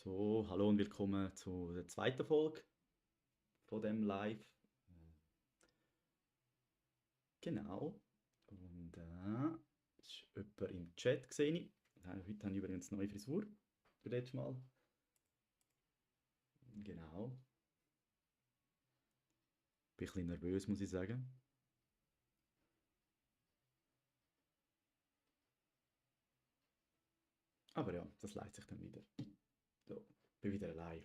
So, hallo und willkommen zu der zweiten Folge von dem Live. Genau. Und ist jemand im Chat gesehen. Heute habe ich übrigens eine neue Frisur. Für letztes Mal. Genau. Bin ein bisschen nervös, muss ich sagen. Aber ja, das leitet sich dann wieder. So, bin wieder allein.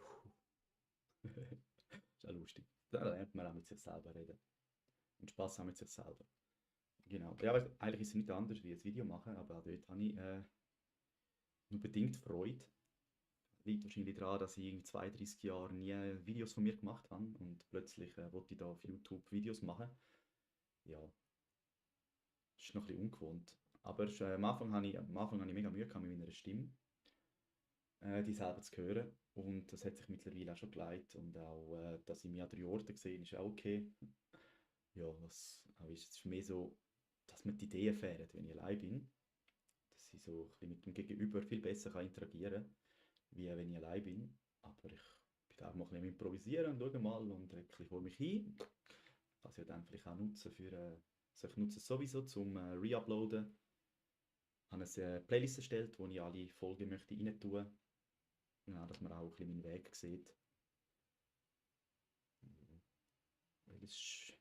Ist ja lustig. Da lernt man auch mit sich selber reden. Und Spaß haben mit sich selber. Genau. Ja, aber eigentlich ist es nicht anders wie ein Video machen, aber auch dort habe ich nur bedingt Freude. Liegt wahrscheinlich daran, dass ich in 32 Jahren nie Videos von mir gemacht habe und plötzlich wollte ich da auf YouTube Videos machen. Ja, ist noch ein bisschen ungewohnt. Aber am Anfang habe ich mega Mühe gehabt mit meiner Stimme, die selber zu hören. Und das hat sich mittlerweile auch schon geleitet. Und auch, dass ich mich an 3 Orten sehe, ist auch okay. Ja, was auch ist, es ist mehr so, dass mir die Ideen fehlen, wenn ich allein bin. Dass ich so ein bisschen mit dem Gegenüber viel besser kann interagieren kann, wie wenn ich allein bin. Aber ich bin da auch mal ein bisschen am Improvisieren und schaue mal und ein bisschen vor mich hin. Kann es ja dann vielleicht auch nutzen für, also ich nutze es sowieso zum Reuploaden. Ich habe eine Playlist erstellt, wo ich alle Folgen möchte rein tun. Ja, dass man auch ein bisschen meinen Weg sieht. Weil das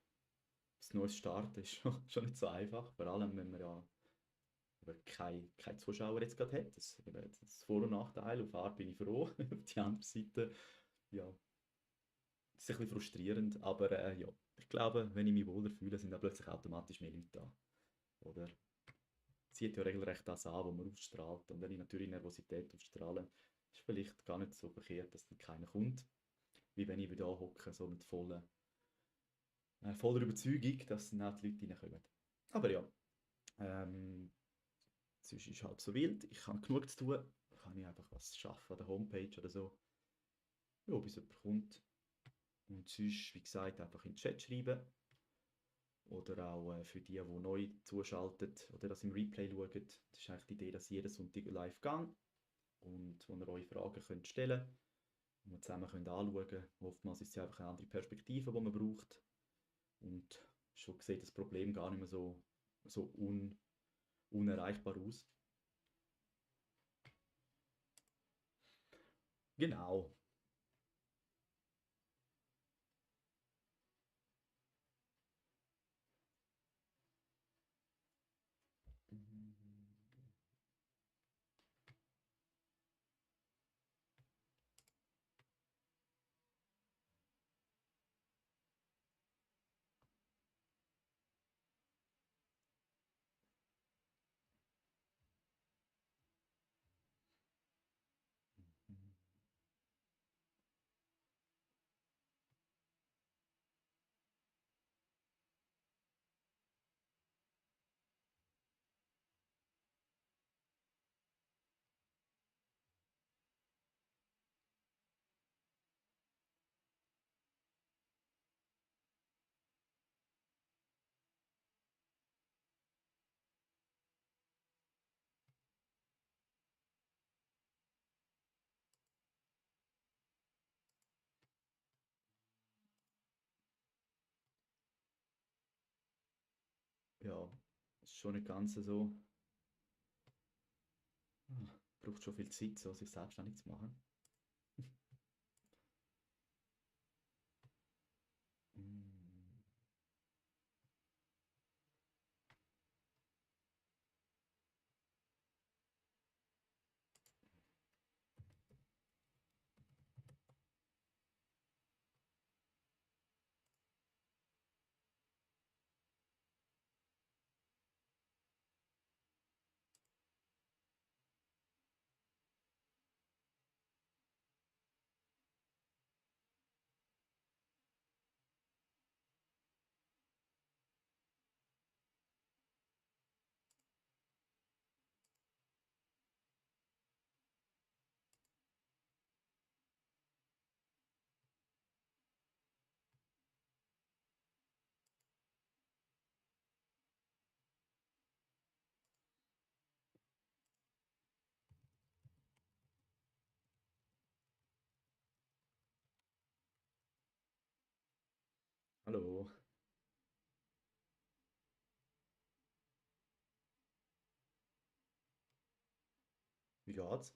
neues Starten ist schon nicht so einfach. Vor allem, wenn man ja eben keine Zuschauer jetzt gerade hat. Das Vor- und Nachteil. Auf Art bin ich froh. Auf die andere Seite, ja, ist ein bisschen frustrierend. Aber ja, ich glaube, wenn ich mich wohler fühle, sind dann plötzlich automatisch mehr Leute da. Oder zieht ja regelrecht das an, was man ausstrahlt. Und wenn ich natürlich Nervosität ausstrahle, ist vielleicht gar nicht so verkehrt, dass dann keiner kommt. Wie wenn ich wieder hocke, so mit voller Überzeugung, dass dann auch die Leute reinkommen. Aber ja, ähm, sonst ist es halb so wild. Ich habe genug zu tun. Kann ich einfach was schaffen an der Homepage oder so. Ja, bis jemand kommt. Und sonst, wie gesagt, einfach in den Chat schreiben. Oder auch für die neu zuschalten oder das im Replay schauen. Das ist eigentlich die Idee, dass jeden Sonntag live geht und wo ihr eure Fragen könnt stellen könnt und wir zusammen können anschauen können. Oftmals ist es ja einfach eine andere Perspektive, die man braucht und schon sieht das Problem gar nicht mehr so unerreichbar aus. Genau. Ja, ist schon nicht ganz so. Braucht schon viel Zeit, so sich selbstständig zu machen. Mm. Hallo, wie geht's?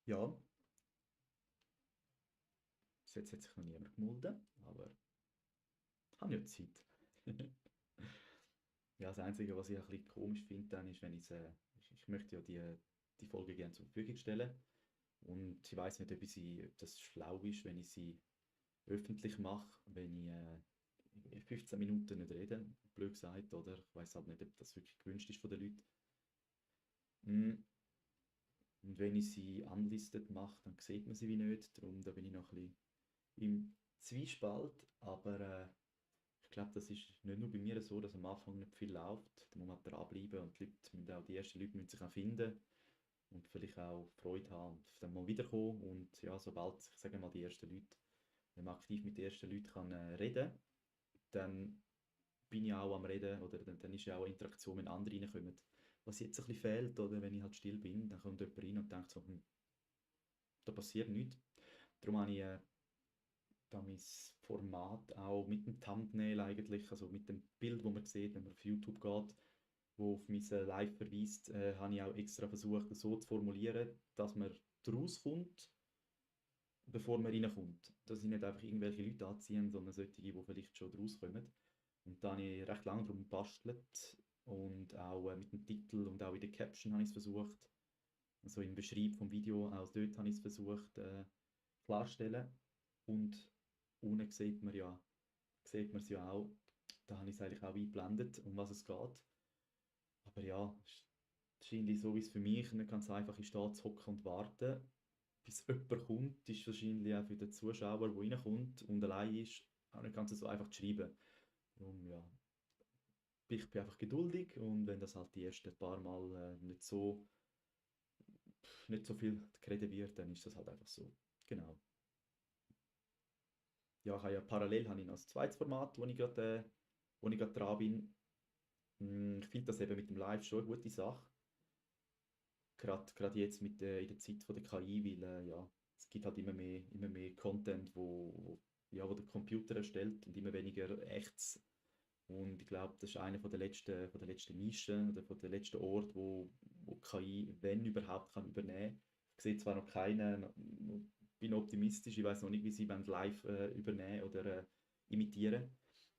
Ja, bis jetzt hat sich noch niemand gemeldet, aber ich habe ja Zeit. Ja, das Einzige, was ich ein bisschen komisch finde, dann ist, wenn ich möchte ja die Folge gerne zur Verfügung stellen und ich weiß nicht, ob das schlau ist, wenn ich sie öffentlich mache, wenn ich 15 Minuten nicht rede, blöd gesagt, oder? Ich weiß halt nicht, ob das wirklich gewünscht ist von den Leuten. Mm, Und wenn ich sie unlisted mache, dann sieht man sie wie nicht, darum da bin ich noch ein bisschen im Zwiespalt, aber ich glaube, das ist nicht nur bei mir so, dass am Anfang nicht viel läuft, da muss man dranbleiben und die ersten Leute müssen sich auch finden und vielleicht auch Freude haben und dann mal wiederkommen und ja, sobald, ich sage mal, die ersten Leute, wenn man aktiv mit den ersten Leuten kann, reden, dann bin ich auch am Reden oder dann ist ja auch eine Interaktion, wenn andere reinkommen. Was jetzt ein bisschen fehlt, oder wenn ich halt still bin, dann kommt jemand rein und denkt so, da passiert nichts. Darum habe ich da mein Format auch mit dem Thumbnail eigentlich, also mit dem Bild, wo man sieht, wenn man auf YouTube geht, wo auf mein Live verweist, habe ich auch extra versucht, das so zu formulieren, dass man rauskommt, bevor man reinkommt. Dass ich nicht einfach irgendwelche Leute anziehe, sondern solche, die vielleicht schon rauskommen. Und da habe ich recht lange darum gebastelt und auch mit dem Titel und auch in der Caption habe ich es versucht, also im Beschreib vom Video, auch dort habe ich es versucht klarzustellen. Und unten sieht man es ja auch, da habe ich es eigentlich auch eingeblendet, um was es geht. Aber ja, es ist wahrscheinlich so wie es für mich nicht ganz einfach ist, da zu hocken und warten, bis jemand kommt, ist wahrscheinlich auch für den Zuschauer, der reinkommt und allein ist, auch nicht ganz so einfach zu schreiben. Darum, ja, ich bin einfach geduldig und wenn das halt die ersten paar Mal nicht so viel geredet wird, dann ist das halt einfach so. Genau. Ja, ich habe ja parallel habe ich noch ein zweites Format, wo ich gerade dran bin. Ich finde das eben mit dem Live schon eine gute Sache. Gerade jetzt in der Zeit von der KI, weil ja, es gibt halt immer mehr Content, wo der Computer erstellt und immer weniger echtes. Und ich glaube, das ist einer von der letzten Nischen oder von der letzten Ort, wo KI, wenn überhaupt, kann übernehmen. Ich sehe zwar noch keinen, bin optimistisch, ich weiß noch nicht, wie sie beim Live übernehmen oder imitieren.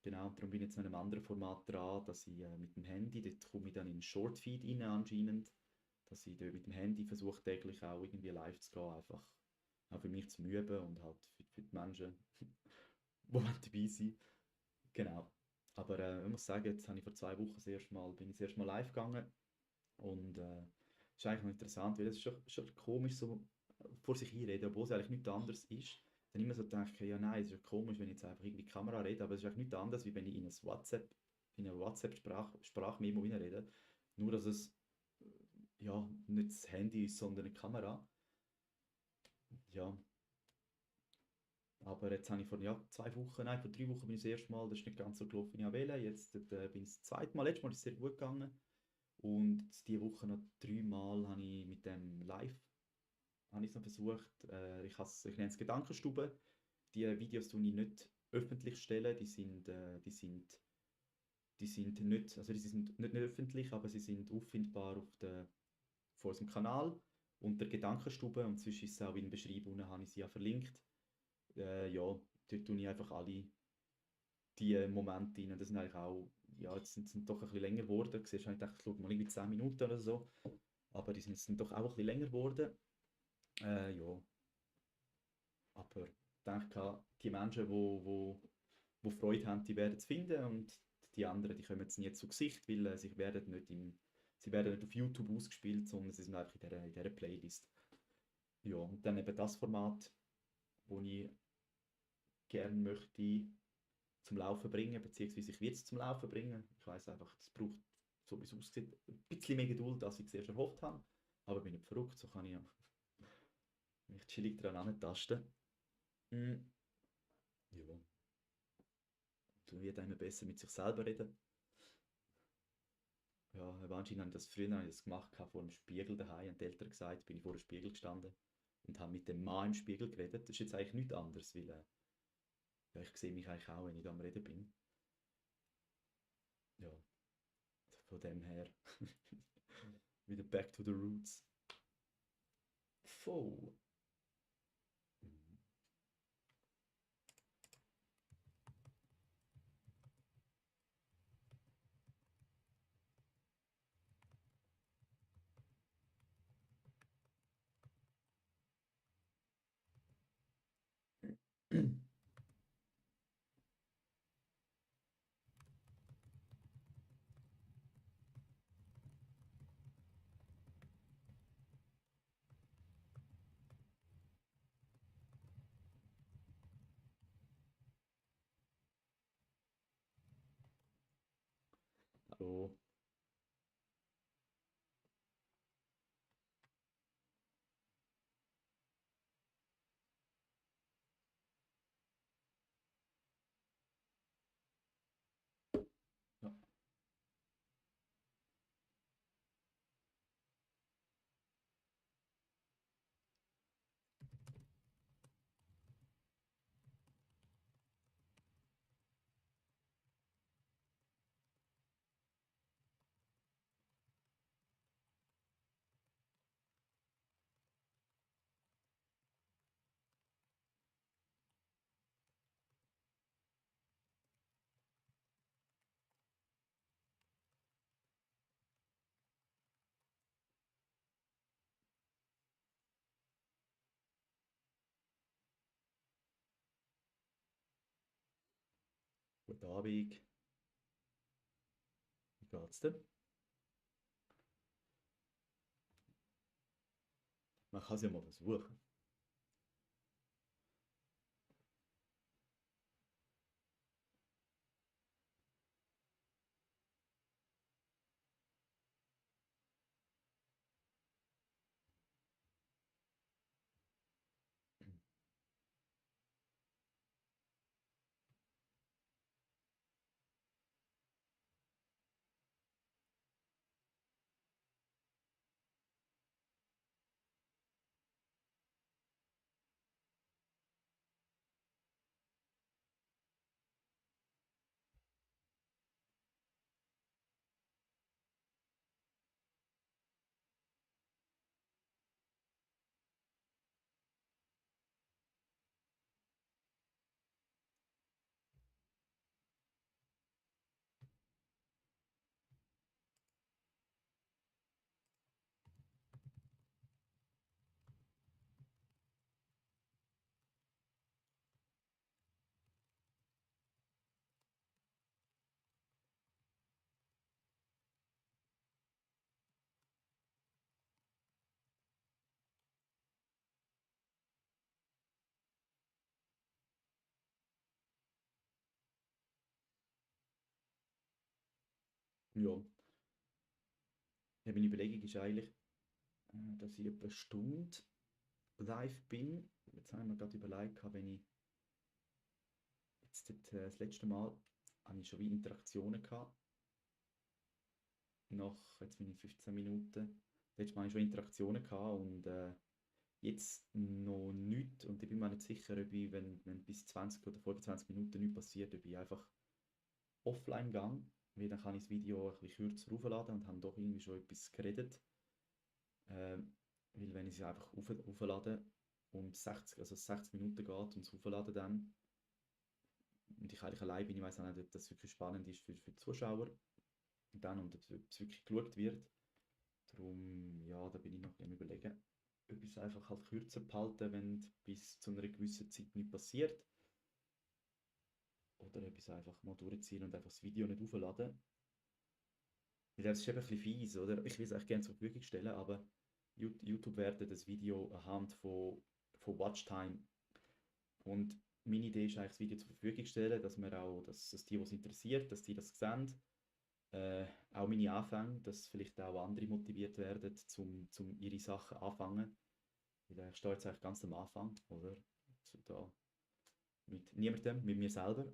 Genau, darum bin ich jetzt noch in einem anderen Format dran, dass ich mit dem Handy, dort komme ich dann in den Shortfeed rein anscheinend, dass ich dort mit dem Handy versuche täglich auch irgendwie live zu gehen, einfach auch für mich zu üben und halt für die Menschen, die dabei sind. Genau. Aber ich muss sagen, jetzt habe ich vor 2 Wochen bin ich das erste Mal live gegangen und ist eigentlich noch interessant, weil es ist schon komisch, so vor sich hinreden, obwohl es eigentlich nichts anderes ist. Dann immer so denke, ja nein, es ist ja komisch, wenn ich jetzt einfach irgendwie in die Kamera rede, aber es ist eigentlich nichts anderes, wie wenn ich in eine Sprachmemo rede. Nur, dass es ja nicht das Handy ist, sondern eine Kamera. Ja, Aber jetzt habe ich vor ja, 2 Wochen, nein, vor 3 Wochen bin ich das erste Mal, das ist nicht ganz so gelaufen, wie ich wollte. Jetzt bin ich das zweite Mal, letztes Mal ist es sehr gut gegangen. Und jetzt diese Woche noch 3 Mal habe ich mit dem Live habe ich es noch versucht. Ich nenne es Gedankenstube. Die Videos tue ich nicht öffentlich stellen, die sind nicht, also die sind nicht öffentlich, aber sie sind auffindbar auf unserem Kanal unter Gedankenstube und sonst ist es auch in der Beschreibung, habe ich sie ja verlinkt. Ja, dort tue ich einfach alle die Momente rein. Das sind eigentlich auch, ja, jetzt sind doch ein bisschen länger geworden. Du siehst, ich dachte, ich schaue mal irgendwie 10 Minuten oder so, aber die sind doch auch ein bisschen länger geworden. Ja, aber ich denke, die Menschen, wo Freude haben, die werden es finden und die anderen, die kommen jetzt nie zu Gesicht, weil sie werden nicht auf YouTube ausgespielt, sondern sie sind einfach in dieser Playlist. Ja, und dann eben das Format, wo ich gerne möchte zum Laufen bringen, beziehungsweise ich will es zum Laufen bringen. Ich weiß einfach, es braucht, so wie es aussieht, ein bisschen mehr Geduld, als ich zuerst erhofft habe. Aber ich bin nicht verrückt, so kann ich mich chillig daran antasten. Mm, ja, so wird einem besser mit sich selber reden. Ja, aber anscheinend habe ich das gemacht vor dem Spiegel daheim, haben die Eltern gesagt, bin ich vor dem Spiegel gestanden und habe mit dem Mann im Spiegel geredet. Das ist jetzt eigentlich nichts anderes, weil ja, ich sehe mich eigentlich auch, wenn ich da am Reden bin. Ja, von dem her wieder back to the roots. Voll. Hallo. Ja. Guten Abend. Wie geht's dir? Man kann es ja mal versuchen. Ja, ja, meine Überlegung ist eigentlich, dass ich etwa eine Stunde live bin. Jetzt habe ich mir gerade überlegt, wenn ich Das letzte Mal hatte ich schon wie Interaktionen gehabt. Jetzt bin ich 15 Minuten. Letztes Mal hatte ich schon Interaktionen gehabt und jetzt noch nichts. Und ich bin mir nicht sicher, ob ich, wenn bis 20 oder 25 Minuten nichts passiert, ob ich einfach offline gehe. Weil dann kann ich das Video ein bisschen kürzer aufladen und habe doch irgendwie schon etwas geredet. Weil wenn ich es einfach auflade und 60 Minuten geht und es aufladen dann, und ich eigentlich allein bin, ich weiß auch nicht, ob das wirklich spannend ist für die Zuschauer dann und ob es wirklich geschaut wird. Darum, ja, da bin ich noch am Überlegen, ob ich es einfach halt kürzer behalte, wenn bis zu einer gewissen Zeit nicht passiert. Oder ob ich es einfach mal durchziehe und einfach das Video nicht aufladen. Weil das ist eben ein bisschen fies, oder? Ich will es eigentlich gerne zur Verfügung stellen, aber YouTube wertet das Video anhand von Watchtime. Und meine Idee ist eigentlich, das Video zur Verfügung stellen, dass wir auch, dass die, was interessiert, dass die das sehen. Auch meine Anfänge, dass vielleicht auch andere motiviert werden, zum ihre Sachen anfangen. Weil ich stehe jetzt eigentlich ganz am Anfang, oder? Da mit niemandem, mit mir selber.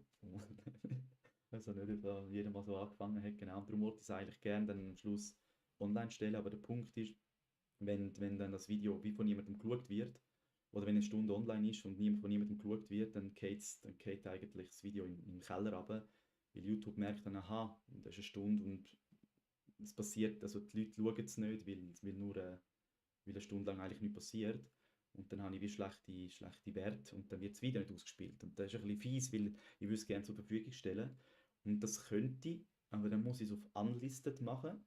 Also nicht, dass jeder mal so angefangen hat, genau. Darum wollte ich es eigentlich gerne dann am Schluss online stellen, aber der Punkt ist, wenn dann das Video wie von jemandem geschaut wird, oder wenn eine Stunde online ist und von niemandem geschaut wird, dann geht eigentlich das Video in den Keller runter, weil YouTube merkt dann, aha, das ist eine Stunde und es passiert, also die Leute schauen es nicht, weil eine Stunde lang eigentlich nichts passiert. Und dann habe ich wie schlechte Werte und dann wird das Video nicht ausgespielt. Und das ist ein bisschen fies, weil ich würde es gerne zur Verfügung stellen. Und das könnte ich, aber dann muss ich es auf Unlisted machen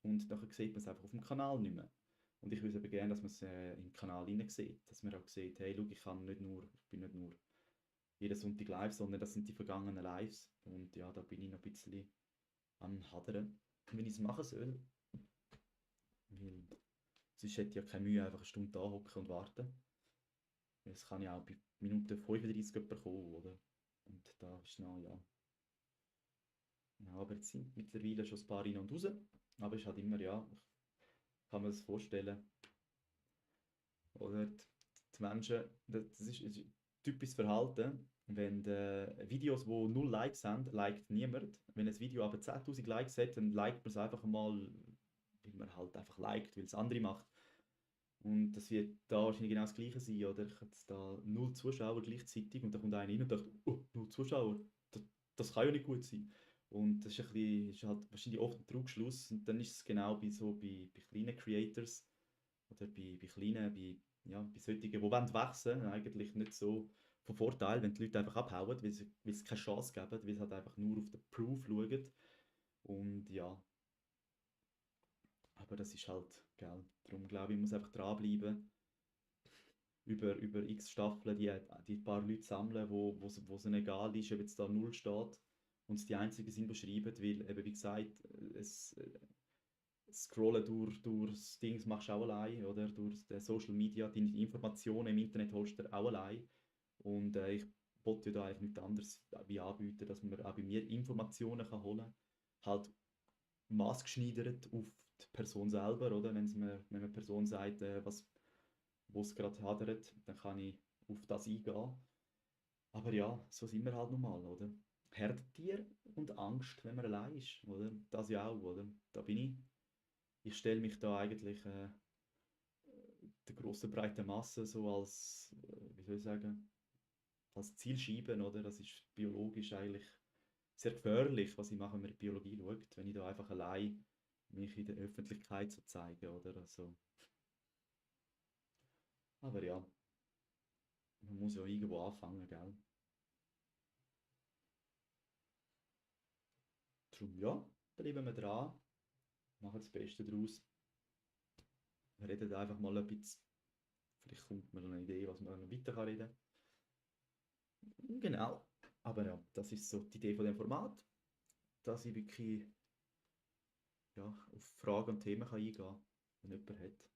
und dann sieht man es einfach auf dem Kanal nicht mehr. Und ich würde aber gerne, dass man es im Kanal rein sieht, dass man auch sieht, hey, schau, ich bin nicht nur jeden Sonntag live, sondern das sind die vergangenen Lives. Und ja, da bin ich noch ein bisschen am Hadern, wie ich es machen soll. Weil sonst hätte ich ja keine Mühe, einfach eine Stunde anhocken und warten. Das kann ja auch bei Minute 35 jemand kommen, oder? Und da ist noch, ja. Ja, aber jetzt sind mittlerweile schon ein paar rein und raus. Aber es ist halt immer, ja, ich kann mir das vorstellen. Oder die Menschen, ist typisches Verhalten. Wenn Videos, die null Likes haben, liked niemand. Wenn ein Video aber 10.000 Likes hat, dann liked man es einfach mal, weil man halt einfach liked, weil es andere macht. Und das wird da wahrscheinlich genau das Gleiche sein, oder? Ich habe jetzt da null Zuschauer gleichzeitig und da kommt einer rein und sagt, oh, null Zuschauer, das kann ja nicht gut sein. Und das ist, ist halt wahrscheinlich oft ein Trugschluss. Und dann ist es genau bei kleinen Creators oder ja, bei solchen, die wollen wachsen, eigentlich nicht so von Vorteil, wenn die Leute einfach abhauen, weil sie keine Chance geben, weil sie halt einfach nur auf den Proof schauen. Und ja, aber das ist halt, gell. Darum glaube ich, muss einfach dranbleiben. Über x Staffeln die paar Leute sammeln, wo es ihnen egal ist, ob jetzt da null steht und es die einzigen sind, die schreiben, weil eben wie gesagt, Scrollen durch das Ding machst du auch allein, oder? Durch die Social Media, deine Informationen im Internet holst du dir auch allein. Und ich wollte ja da eigentlich nichts anderes wie anbieten, dass man auch bei mir Informationen kann holen kann. Halt maßgeschneidert auf die Person selber, oder? Wenn eine Person sagt, wo es gerade hadert, dann kann ich auf das eingehen. Aber ja, so sind wir halt normal, oder? Herdentier und Angst, wenn man allein ist, oder? Das ja auch, oder? Da bin ich. Ich stelle mich da eigentlich der grossen breiten Masse so als, wie soll ich sagen, als Zielscheibe, oder? Das ist biologisch eigentlich sehr gefährlich, was ich mache, wenn man in die Biologie schaut, wenn ich da einfach allein mich in der Öffentlichkeit so zeige, oder? Also, aber ja, man muss ja irgendwo anfangen, gell? Darum ja, bleiben wir dran, machen das Beste daraus, reden einfach mal ein bisschen, vielleicht kommt mir noch eine Idee, was man noch weiter reden kann. Genau, aber ja, das ist so die Idee von dem Format, dass ich wirklich ja, auf Fragen und Themen kann eingehen kann, wenn jemand hat.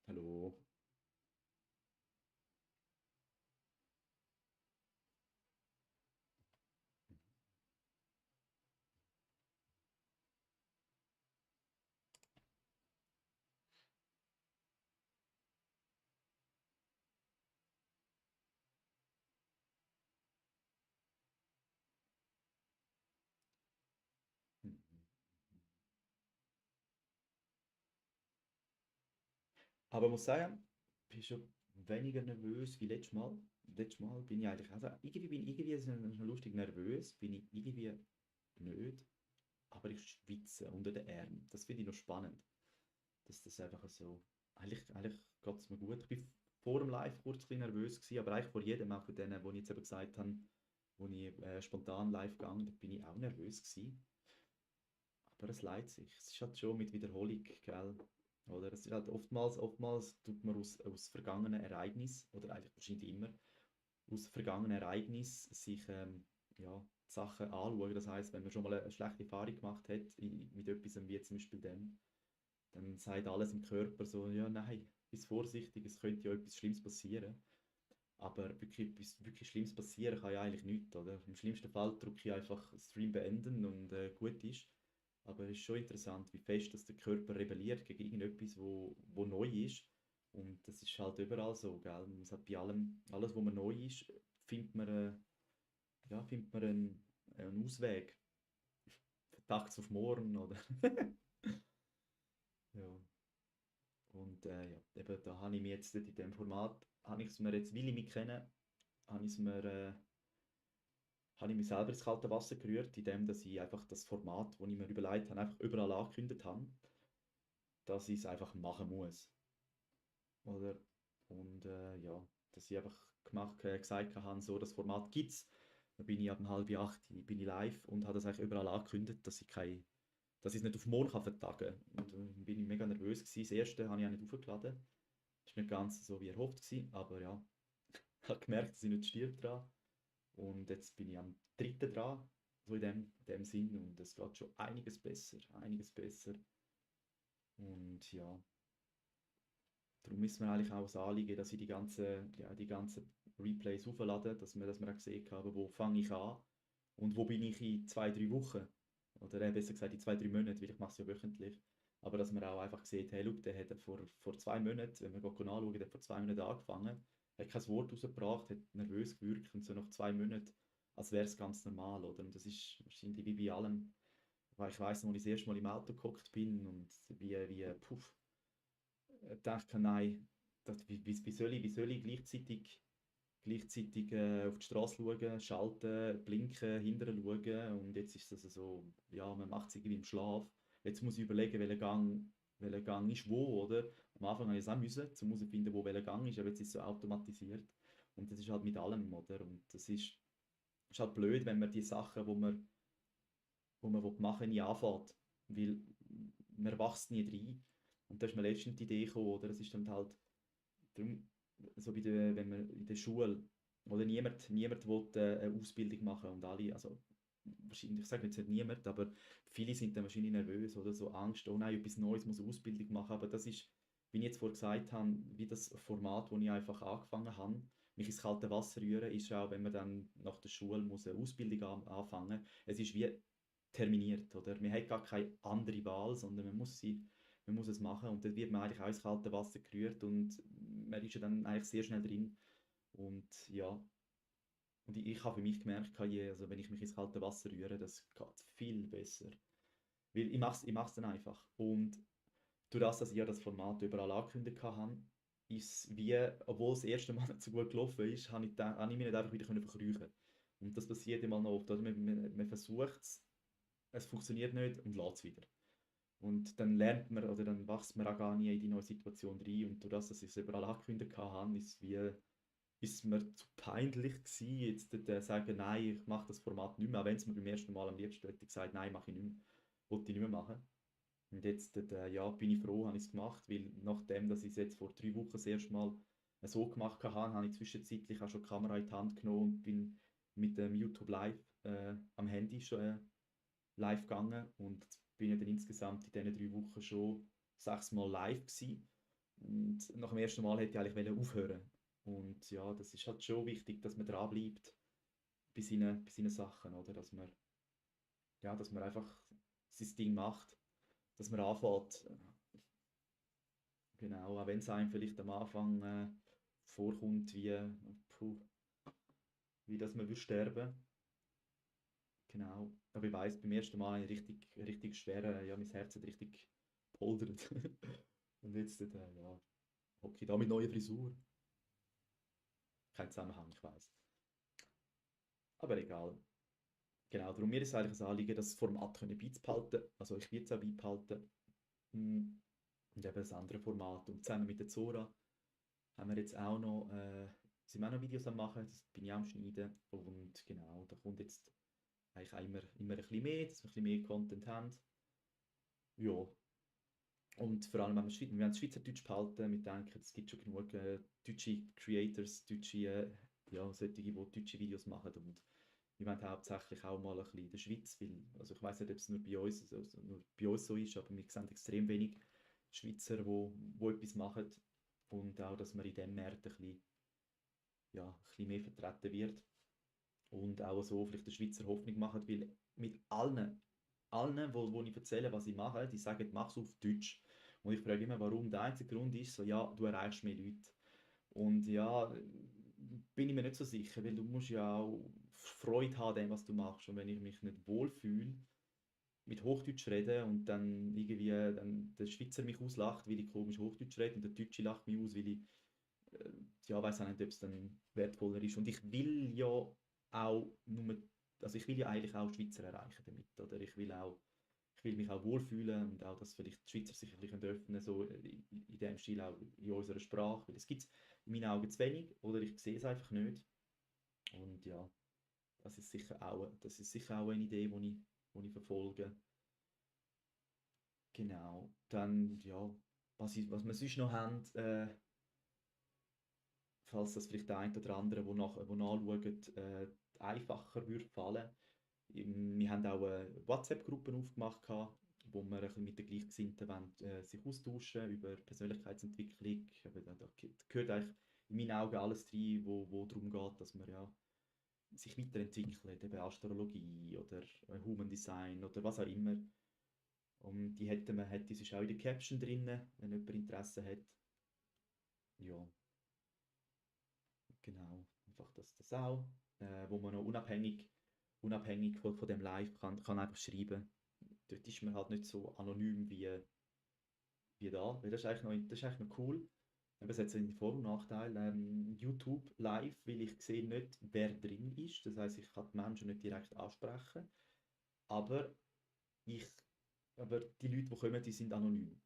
Hallo. Aber ich muss sagen, ich bin schon weniger nervös wie letztes Mal. Letztes Mal bin ich eigentlich, also irgendwie bin ich irgendwie so lustig nervös, bin ich irgendwie nicht, aber ich schwitze unter den Armen. Das finde ich noch spannend, dass das einfach so, eigentlich geht es mir gut. Ich bin vor dem Live kurz ein bisschen nervös gewesen, aber eigentlich vor jedem, auch von denen, wo ich jetzt eben gesagt habe, wo ich spontan live gegangen bin, bin ich auch nervös gewesen. Aber es leidet sich. Es ist halt schon mit Wiederholung, gell? Oder es ist halt oftmals tut man aus vergangenen Ereignissen, oder eigentlich wahrscheinlich immer, aus vergangenen Ereignissen sich ja, die Sachen anschauen. Das heißt, wenn man schon mal eine schlechte Erfahrung gemacht hat mit etwas wie zum Beispiel dem, dann sagt alles im Körper so, ja nein, bist vorsichtig, es könnte ja etwas Schlimmes passieren. Aber wirklich etwas wirklich Schlimmes passieren kann ja eigentlich nichts, oder? Im schlimmsten Fall drücke ich einfach Stream beenden und gut ist. Aber es ist schon interessant, wie fest dass der Körper rebelliert gegen irgendetwas, wo neu ist. Und das ist halt überall so, gell? Man muss halt bei allem, alles, wo man neu ist, findet man, findet man einen Ausweg. Von tags auf morgen, oder? Ja. Und ja, eben da habe ich mich jetzt in dem Format, habe ich es mir jetzt, weil ich mich kenne, habe ich es mir habe ich mich selber ins kalte Wasser gerührt, indem dass ich einfach das Format, das ich mir überlegt habe, einfach überall angekündigt habe, dass ich es einfach machen muss. Oder? Und ja, dass ich einfach gesagt habe, so, das Format gibt es. Dann bin ich ab 7:30 bin ich live und habe das eigentlich überall angekündigt, dass ich es nicht auf morgen kann vertagen kann. Und bin ich mega nervös gewesen. Das erste habe ich auch nicht aufgeladen. Das war nicht ganz so wie erhofft gewesen, aber ja, ich habe gemerkt, dass ich nicht stirb dran. Und jetzt bin ich am dritten dran, so in dem Sinn. Und es geht schon einiges besser, einiges besser. Und ja, darum ist mir eigentlich auch das Anliegen, dass ich die ganzen Replays auflade, dass wir auch gesehen haben, wo fange ich an und wo bin ich in 2, 3 Wochen. Oder besser gesagt in 2, 3 Monaten, weil ich mache es ja wöchentlich. Aber dass man auch einfach sieht, hey, schau, der hat vor 2 Monaten, wenn wir anschauen, der hat vor 2 Monaten angefangen, hat kein Wort rausgebracht, hat nervös gewirkt und so nach 2 Monaten, als wäre es ganz normal, oder? Und das ist wahrscheinlich wie bei allem, weil ich weiss noch, als ich das erste Mal im Auto gehockt bin und puff, denke, nein, wie soll ich gleichzeitig auf die Straße schauen, schalten, blinken, hinterher schauen und jetzt ist das so, ja, man macht es irgendwie im Schlaf. Jetzt muss ich überlegen, welcher Gang ist wo, oder? Am Anfang habe ich es auch müssen, um herauszufinden, wo welcher Gang ist, aber jetzt ist es so automatisiert und das ist halt mit allem, oder? Und ist halt blöd, wenn man die Sachen, wo man machen will, nie anfängt, weil man wächst nie rein. Und da ist mir letztens die Idee gekommen, oder? Das ist dann halt, darum, so wenn man in der Schule, oder niemand will eine Ausbildung machen und alle, also wahrscheinlich, ich sage jetzt nicht niemand, aber viele sind dann wahrscheinlich nervös oder so Angst, oh nein, etwas Neues, muss eine Ausbildung machen, aber das ist, wie ich jetzt vorhin gesagt habe, wie das Format, wo ich einfach angefangen habe, mich ins kalte Wasser rühren, ist auch, wenn man dann nach der Schule muss eine Ausbildung anfangen, es ist wie terminiert, oder? Man hat gar keine andere Wahl, sondern man muss es machen und dann wird man eigentlich auch ins kalte Wasser gerührt und man ist ja dann eigentlich sehr schnell drin und ja, und ich habe für mich gemerkt, also wenn ich mich ins kalte Wasser rühre, das geht viel besser, weil ich mach's dann einfach und durch das, dass ich ja das Format überall angekündigt habe, ist es wie, obwohl es das erste Mal nicht so gut gelaufen ist, habe ich mich nicht einfach wieder verkrüchen. Und das passiert immer noch oft, oder? Man versucht es funktioniert nicht und lässt es wieder. Und dann lernt man oder dann wächst man auch gar nie in die neue Situation rein. Und durch das, dass ich es überall angekündigt habe, ist mir zu peinlich gewesen, jetzt sagen, nein, ich mache das Format nicht mehr, auch wenn es mir beim ersten Mal am liebsten hätte gesagt, nein, mache ich nicht mehr, wollte ich nicht mehr machen. Und jetzt ja, bin ich froh, habe ich es gemacht, weil nachdem, dass ich es jetzt vor 3 Wochen das erste Mal so gemacht habe, habe ich zwischenzeitlich auch schon die Kamera in die Hand genommen und bin mit dem YouTube Live am Handy schon live gegangen und bin ja dann insgesamt in diesen 3 Wochen schon 6 Mal live gewesen. Und nach dem ersten Mal hätte ich eigentlich aufhören. Und ja, das ist halt schon wichtig, dass man dranbleibt bei seinen Sachen, oder? Dass man einfach sein Ding macht, dass man anfängt. Genau, auch wenn es einem vielleicht am Anfang vorkommt, puh, wie dass man würde sterben. Genau. Aber ich weiss, beim ersten Mal habe ich richtig schwer, ja, mein Herz hat richtig poldert. Und jetzt, ja. Okay, da mit neuer Frisur. Kein Zusammenhang, ich weiß. Aber egal. Genau, darum mir ist eigentlich ein Anliegen, das Format können beizubehalten. Also ich will es auch beibehalten. Mm, Und eben das andere Format. Und zusammen mit der Zora haben wir jetzt auch noch, sind wir auch noch Videos am machen, das bin ich auch am Schneiden. Und genau, da kommt jetzt eigentlich auch immer ein bisschen mehr, dass wir ein bisschen mehr Content haben. Ja, und vor allem, wenn wir es Schweizerdeutsch behalten, wir denken, es gibt schon genug deutsche Creators, deutsche, ja, solche, die deutsche Videos machen. Und wir wollen hauptsächlich auch mal ein bisschen in der Schweiz, weil, also ich weiß nicht, ob es nur bei uns so ist, aber wir sehen extrem wenig Schweizer, wo etwas machen. Und auch, dass man in diesem Markt ein bisschen, ja, ein bisschen mehr vertreten wird. Und auch so vielleicht der Schweizer Hoffnung machen, weil mit allen, wo ich erzähle, was ich mache, die sagen, mach es auf Deutsch. Und ich frage immer, warum. Der einzige Grund ist so, ja, du erreichst mehr Leute. Und ja, bin ich mir nicht so sicher, weil du musst ja auch Freude haben an dem, was du machst. Und wenn ich mich nicht wohlfühle, mit Hochdeutsch reden und dann irgendwie dann der Schweizer mich auslacht, weil ich komisch Hochdeutsch rede und der Deutsche lacht mich aus, weil ich äh, ja, weiß auch nicht, ob es dann wertvoller ist. Und ich will ja auch nur, also ich will ja eigentlich auch Schweizer erreichen damit, oder? Ich will mich auch wohlfühlen und auch, dass vielleicht die Schweizer sich ein bisschen öffnen, so in dem Stil auch in unserer Sprache, weil es gibt in meinen Augen zu wenig oder ich sehe es einfach nicht. Und ja, das ist sicher auch eine Idee, die ich verfolge. Genau. Dann, ja, was wir sonst noch haben, falls das vielleicht der ein oder andere, wo nachschaut, einfacher würde fallen. Wir haben auch WhatsApp-Gruppen aufgemacht, wo wir ein bisschen mit den Gleichgesinnten wollen, sich austauschen über Persönlichkeitsentwicklung. Aber da gehört eigentlich in meinen Augen alles rein, wo darum geht, dass man ja sich weiterentwickelt, eben Astrologie oder Human Design oder was auch immer. Und die ist auch in der Caption drin, wenn jemand Interesse hat. Ja, genau. Einfach das auch. Wo man noch unabhängig von dem Live kann einfach schreiben. Dort ist man halt nicht so anonym wie da. Weil das ist eigentlich noch cool. Aber es hat so einen Vor- und Nachteil. YouTube live, weil ich sehe nicht, wer drin ist. Das heißt, ich kann die Menschen nicht direkt ansprechen. Aber, ich, aber die Leute, die kommen, die sind anonym.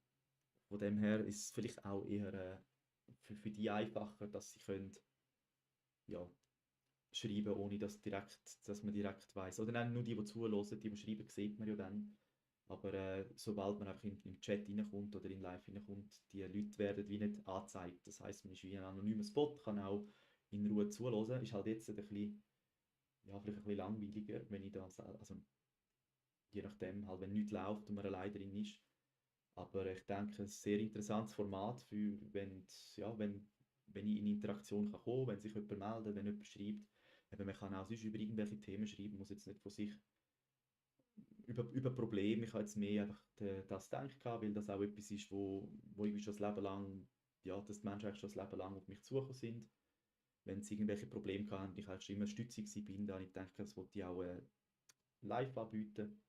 Von dem her ist es vielleicht auch eher für die einfacher, dass sie können, ja, schreiben, ohne dass man direkt weiß. Oder nein, nur die zuhören, die schreiben, sieht man ja dann. Aber sobald man einfach im Chat reinkommt oder in Live reinkommt, die Leute werden wie nicht angezeigt. Das heißt, man ist wie ein anonymer Spot, kann auch in Ruhe zuhören. Ist halt jetzt ein bisschen, ja, vielleicht ein bisschen langweiliger, wenn ich da, also je nachdem, halt, wenn nichts läuft und man allein drin ist. Aber ich denke, ein sehr interessantes Format, für wenn ich in Interaktion kann kommen, wenn sich jemand meldet, wenn jemand schreibt. Eben, man kann auch sonst über irgendwelche Themen schreiben, muss jetzt nicht von sich über Probleme. Ich habe jetzt mehr einfach das gedacht, weil das auch etwas ist, wo irgendwie schon das Leben lang, ja, dass die Menschen eigentlich schon das Leben lang auf mich zugekommen sind. Wenn sie irgendwelche Probleme hatten und ich eigentlich schon immer stützig bin, dann habe ich gedacht, das wollte ich auch live anbieten.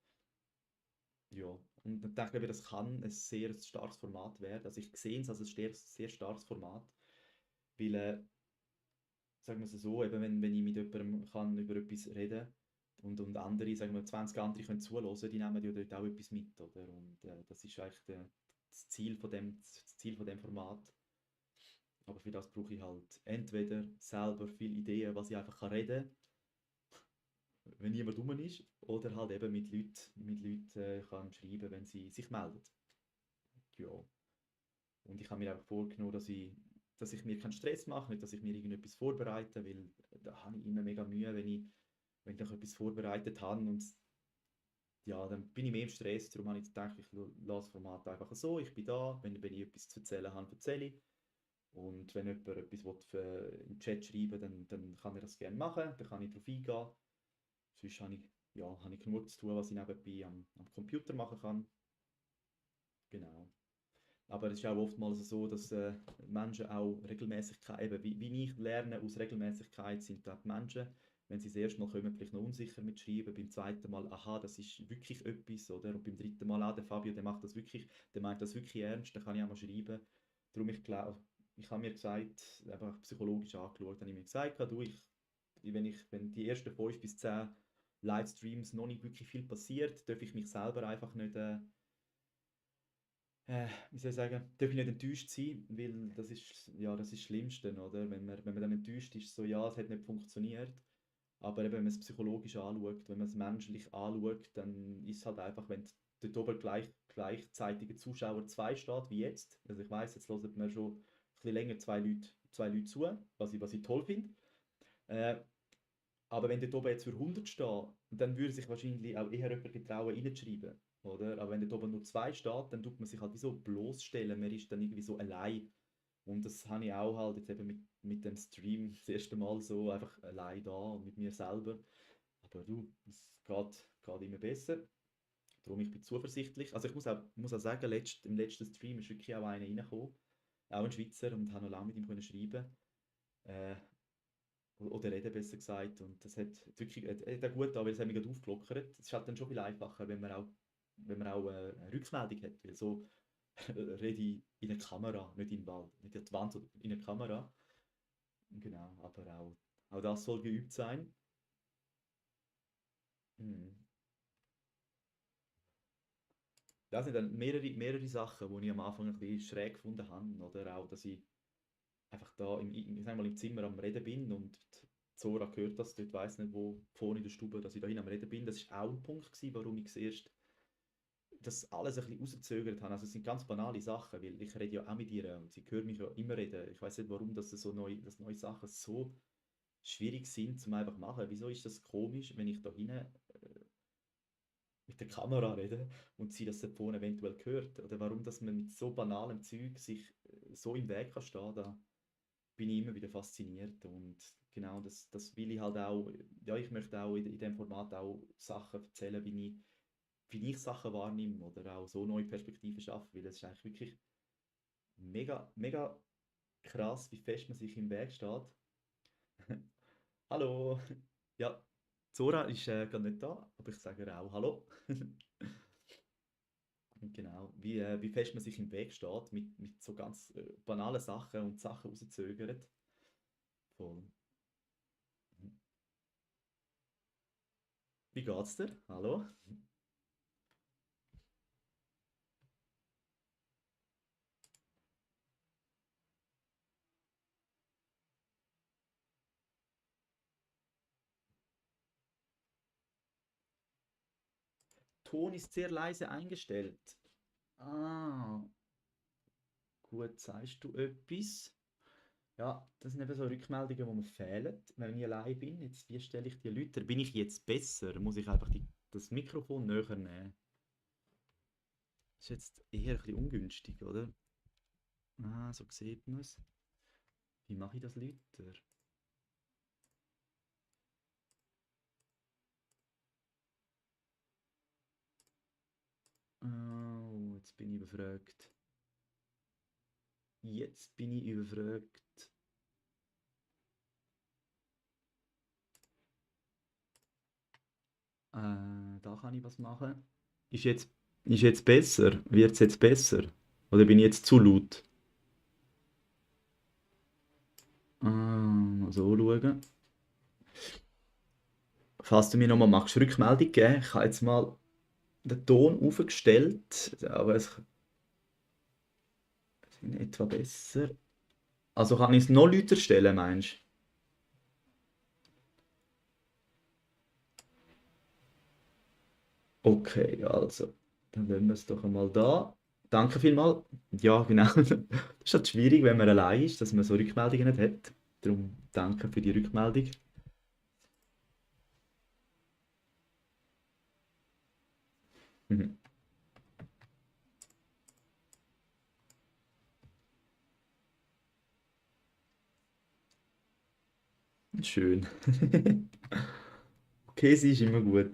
Ja, und dann denke ich, das kann ein sehr starkes Format werden. Also ich sehe es als ein sehr starkes Format, weil, sagen wir es so, eben wenn ich mit jemandem kann über etwas reden und andere, sagen wir 20 andere können zuhören, die nehmen ja dort auch etwas mit, oder? Und das ist eigentlich das Ziel von dem Format. Aber für das brauche ich halt entweder selber viele Ideen, was ich einfach reden kann, wenn niemand rum ist, oder halt eben mit Leuten kann schreiben, wenn sie sich melden. Ja. Und ich habe mir einfach vorgenommen, dass ich mir keinen Stress mache, nicht, dass ich mir irgendetwas vorbereite, weil da habe ich immer mega Mühe, wenn ich noch etwas vorbereitet habe und ja, dann bin ich mehr im Stress. Darum habe ich gedacht, ich lasse das Format einfach so, ich bin da, wenn ich etwas zu erzählen habe, erzähle ich. Und wenn jemand etwas will im Chat schreiben, dann kann er das gerne machen, dann kann ich darauf eingehen. Sonst habe ich genug zu tun, was ich nebenbei am Computer machen kann. Genau. Aber es ist auch oftmals so, dass Menschen auch Regelmäßigkeit, eben wie ich lerne aus Regelmäßigkeit, sind auch die Menschen, wenn sie das erste Mal kommen, vielleicht noch unsicher mit Schreiben, beim zweiten Mal, aha, das ist wirklich etwas, oder? Und beim dritten Mal, der Fabio, der macht das wirklich, der meint das wirklich ernst, dann kann ich auch mal schreiben. Darum, ich glaube, ich habe mir gesagt, einfach psychologisch angeschaut, habe ich mir gesagt, du, wenn die ersten 5 bis 10 Livestreams noch nicht wirklich viel passiert, darf ich mich selber einfach nicht, wie soll ich sagen, darf ich nicht enttäuscht sein, weil das ist, ja, das ist das Schlimmste, oder? Wenn man dann enttäuscht ist, so, ja, es hat nicht funktioniert. Aber eben, wenn man es psychologisch anschaut, wenn man es menschlich anschaut, dann ist es halt einfach, wenn dort oben gleichzeitige Zuschauer 2 steht, wie jetzt. Also ich weiß, jetzt hören mir schon ein bisschen länger zwei Leute zu, was ich toll finde. Äh, aber wenn dort oben jetzt für 100 steht, dann würde sich wahrscheinlich auch eher jemand getrauen, reinzuschreiben. Oder? Aber wenn dort oben nur 2 steht, dann tut man sich halt wie so bloßstellen. Man ist dann irgendwie so allein. Und das habe ich auch halt jetzt eben mit dem Stream das erste Mal so einfach allein da mit mir selber. Aber du, es geht immer besser. Darum ich bin zuversichtlich. Also ich muss auch sagen, im letzten Stream ist wirklich auch einer reingekommen. Auch ein Schweizer und habe noch lange mit ihm können schreiben. Äh, oder reden besser gesagt. Und das hat wirklich hat auch gut an, weil es hat mich gerade aufgelockert. Es ist halt dann schon viel einfacher, wenn man auch eine Rückmeldung hat. Weil so rede ich in eine Kamera, nicht in den Wald. Nicht in die Wand, sondern in eine Kamera. Genau, aber auch das soll geübt sein. Hm. Das sind dann mehrere Sachen, die ich am Anfang ein bisschen schräg gefunden habe. Oder auch, dass ich einfach da ich sag mal, im Zimmer am Reden bin und die Zora hört das, dort weiss nicht, wo vorne in der Stube, dass ich da hin am Reden bin. Das war auch ein Punkt gewesen, warum ich zuerst das alles ein bisschen rausgezögert habe. Also es sind ganz banale Sachen, weil ich rede ja auch mit ihr und sie hört mich ja immer reden. Ich weiß nicht, warum dass neue Sachen so schwierig sind zum einfach machen. Wieso ist das komisch, wenn ich da hinten mit der Kamera rede und sie das davon eventuell hört? Oder warum, dass man mit so banalem Zeug sich so im Weg kann stehen, da bin ich immer wieder fasziniert. Und genau, das will ich halt auch, ja, ich möchte auch in dem Format auch Sachen erzählen, wie ich Sachen wahrnehme oder auch so neue Perspektiven schaffe, weil es ist eigentlich wirklich mega, mega krass, wie fest man sich im Weg steht. Hallo! Ja, Zora ist gerade nicht da, aber ich sage ihr auch Hallo. Genau, wie fest man sich im Weg steht mit so ganz banalen Sachen und Sachen rauszögert. Voll. Wie geht's dir? Hallo? Ton ist sehr leise eingestellt. Ah, gut, sagst du etwas? Ja, das sind eben so Rückmeldungen, die mir fehlen, wenn ich allein bin. Jetzt, wie stelle ich die Leute? Bin ich jetzt besser? Muss ich einfach das Mikrofon näher nehmen? Das ist jetzt eher ein bisschen ungünstig, oder? Ah, so sieht man es. Wie mache ich das lauter? Oh, jetzt bin ich überfragt. Jetzt bin ich überfragt. Da kann ich was machen. Ist jetzt, ist jetzt besser? Wird es jetzt besser? Oder bin ich jetzt zu laut? Mal so schauen. Falls du mir nochmal magst, Rückmeldung geben. Ich habe jetzt mal den Ton aufgestellt, aber es ist in etwa besser. Also kann ich es noch lauter stellen, meinst du? Okay, also, dann lassen wir es doch einmal da. Danke vielmals. Ja, genau. Das ist halt schwierig, wenn man allein ist, dass man so Rückmeldungen nicht hat. Darum danke für die Rückmeldung. Mhm. Schön. Okay, sie ist immer gut.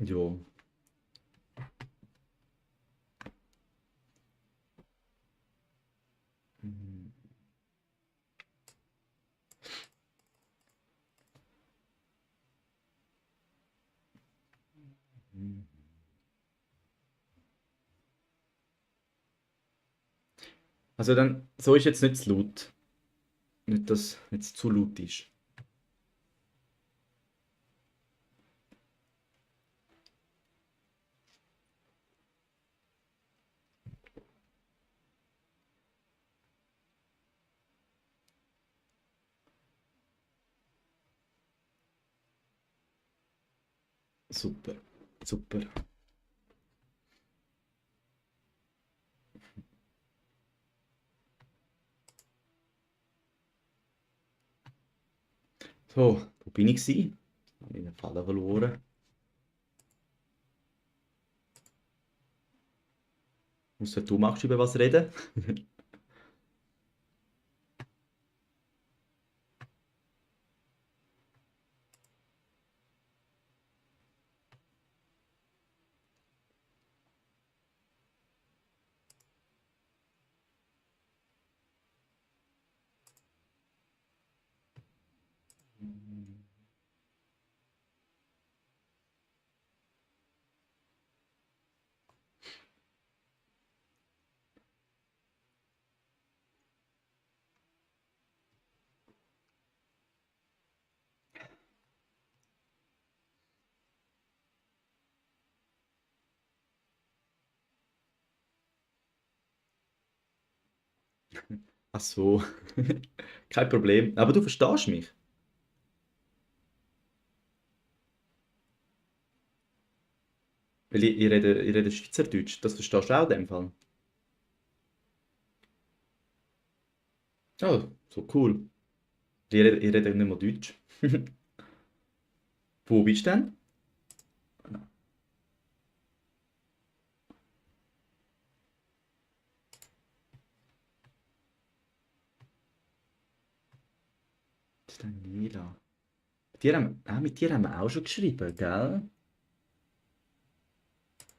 Ja. Mhm. Mhm. Also dann, so ist jetzt nicht zu laut. Nicht, dass jetzt zu laut ist. Super, super. So, wo bin ich gewesen? Habe ich den Faden verloren. Ausser du magst über was reden? Ach so. Kein Problem. Aber du verstehst mich. Weil ich rede Schweizerdeutsch. Das verstehst du auch in dem Fall. Oh, so cool. Ich rede nicht mal Deutsch. Wo bist du denn? Das ist Daniela. Mit dir haben wir auch schon geschrieben, gell?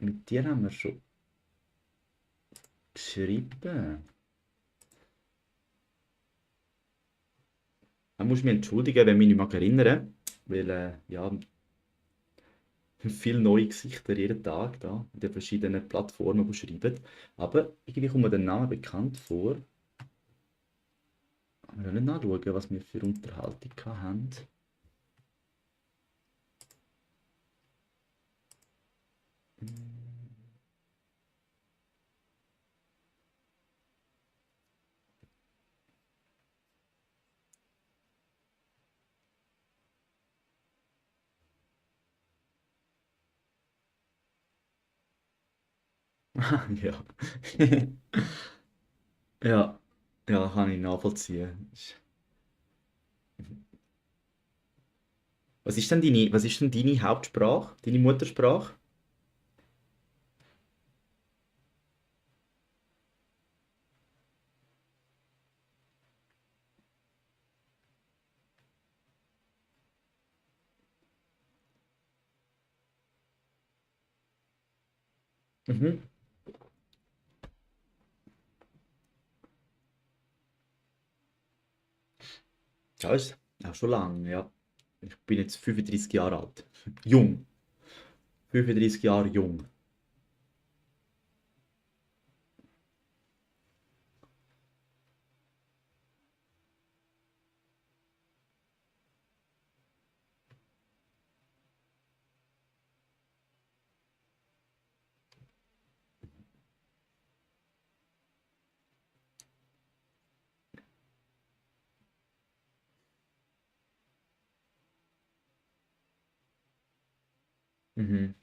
Mit dir haben wir schon geschrieben. Da muss ich mich entschuldigen, wenn ich mich nicht mehr erinnere. Weil, ja, viele neue Gesichter jeden Tag da in den verschiedenen Plattformen, die schreiben. Aber irgendwie kommt mir der Name bekannt vor. Wir können nicht nachschauen, was wir für Unterhaltung hatten. Ja. Ja, ja, kann ich nachvollziehen. Was ist denn deine Hauptsprache, deine Muttersprache? Mhm. Ja, ist auch schon lange, ja. Ich bin jetzt 35 Jahre alt. Jung. 35 Jahre jung. Mhm.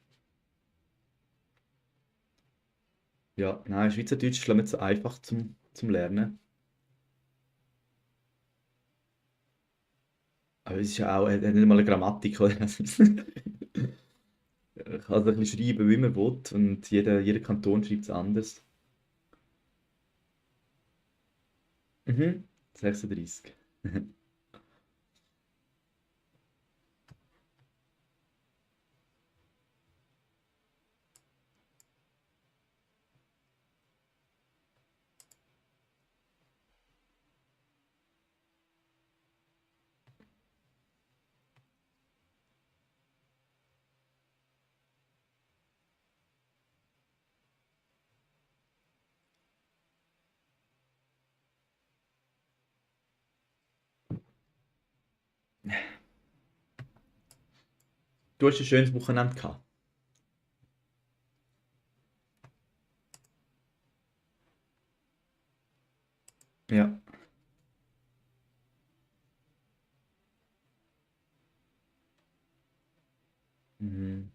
Ja, nein, Schweizerdeutsch ist glaub ich, nicht so einfach zum Lernen. Aber es ist ja auch, er hat nicht mal eine Grammatik, oder? Er kann also ein bisschen schreiben, wie man will, und jeder Kanton schreibt es anders. Mhm. 36. Du hast ein schönes Wochenende gehabt. Ja. Mhm.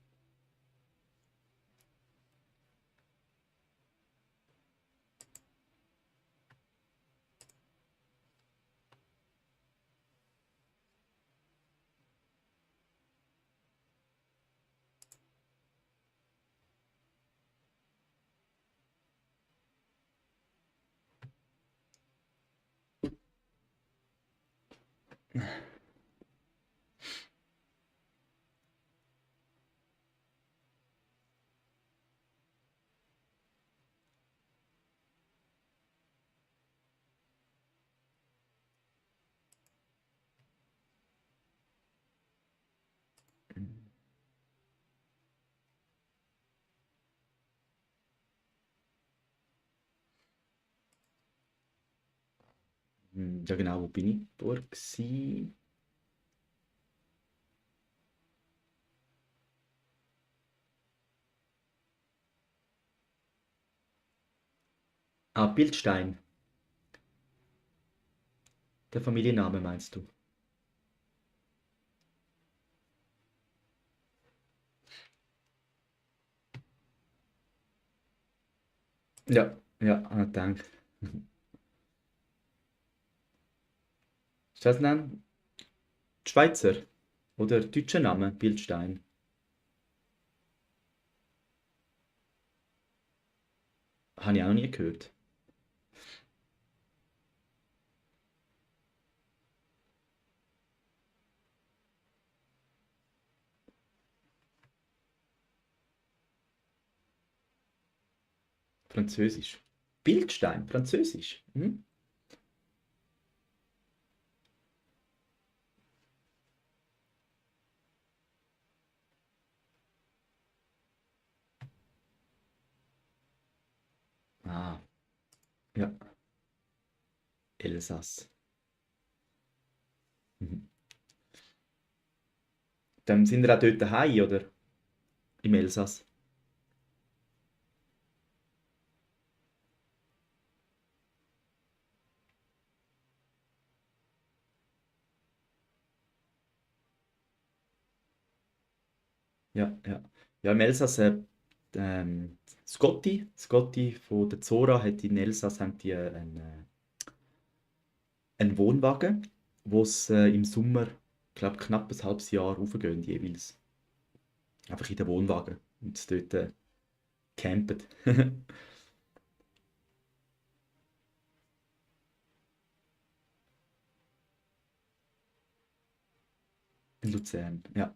Ja genau, wo bin ich geboren gsi? Ah, Bildstein. Der Familienname meinst du? Ja, ja, danke. Ist das ein Schweizer oder deutscher Name? Bildstein. Habe ich auch noch nie gehört. Französisch. Bildstein, Französisch. Mhm. Ah, ja, Elsass. Mhm. Dann sind wir auch dort daheim, oder? Im Elsass. Ja, ja. Ja, im Elsass, Scotti von der Zora hat in Elsass haben die einen Wohnwagen, wo es im Sommer, glaube knapp ein halbes Jahr raufgehen jeweils. Einfach in den Wohnwagen und dort campen. In Luzern, ja.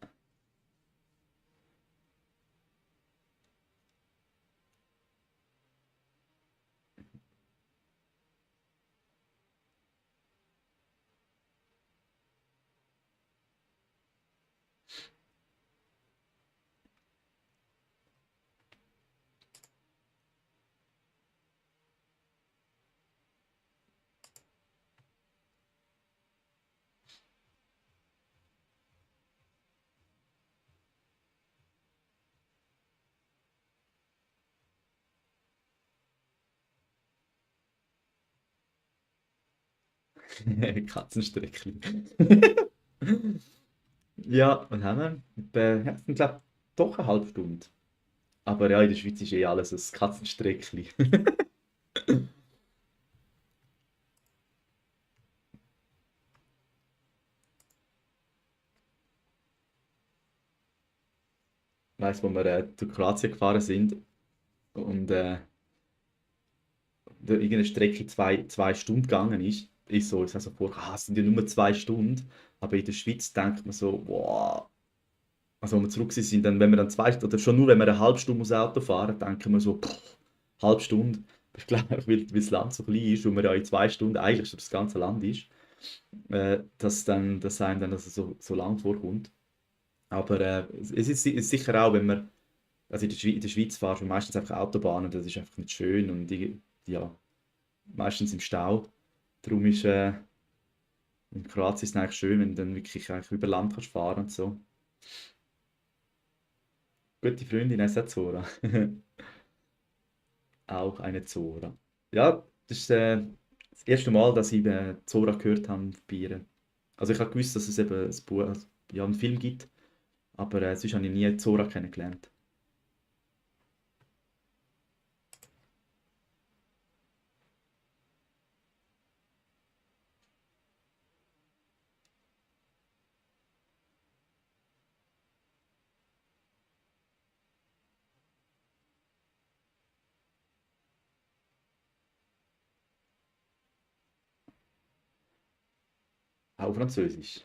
Katzenstreckchen. Ja, was haben wir? Ja, es sind, glaube doch eine halbe Stunde. Aber ja, in der Schweiz ist eh alles ein Katzenstreckchen. Weißt du, wo wir durch Kroatien gefahren sind und da irgendeine Strecke zwei Stunden gegangen ist so, ich sage so vor, es sind ja nur 2 Stunden. Aber in der Schweiz denkt man so, wow. Also, wenn wir zurück sind, dann, wenn wir dann oder schon nur, wenn wir eine halbe Stunde muss Auto fahren, denken wir so, halbe Stunde. Ich glaube, weil das Land so klein ist und man ja in 2 Stunden eigentlich schon das ganze Land ist, dass einem dann das so lang vorkommt. Aber ist sicher auch, wenn man, also in der Schweiz fahrst du meistens einfach Autobahnen, das ist einfach nicht schön und ja, meistens im Stau. Darum ist in Kroatien ist es eigentlich schön, wenn du dann wirklich eigentlich über Land kannst fahren und so. Gute Freundin heißt auch Zora. Auch eine Zora. Ja, das ist das erste Mal, dass ich Zora gehört habe bei ihr. Also ich habe gewusst, dass es eben ein Buch, also, ja, einen Film gibt, aber sonst habe ich nie Zora kennengelernt. Auch Französisch.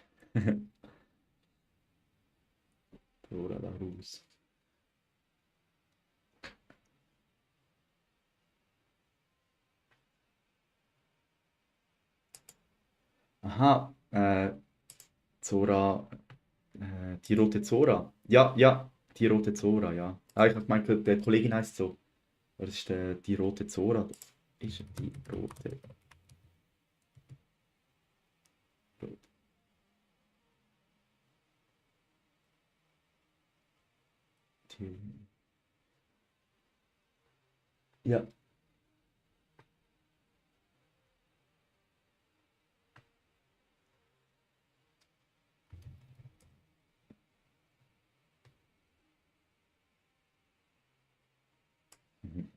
Zora la Rose. Aha, Zora, die rote Zora. Ja, ja, die rote Zora, ja. Ah, ich habe gemeint, der Kollegin heißt so. Aber das ist die rote Zora. Ist die rote. rote. Die, ja. Mhm.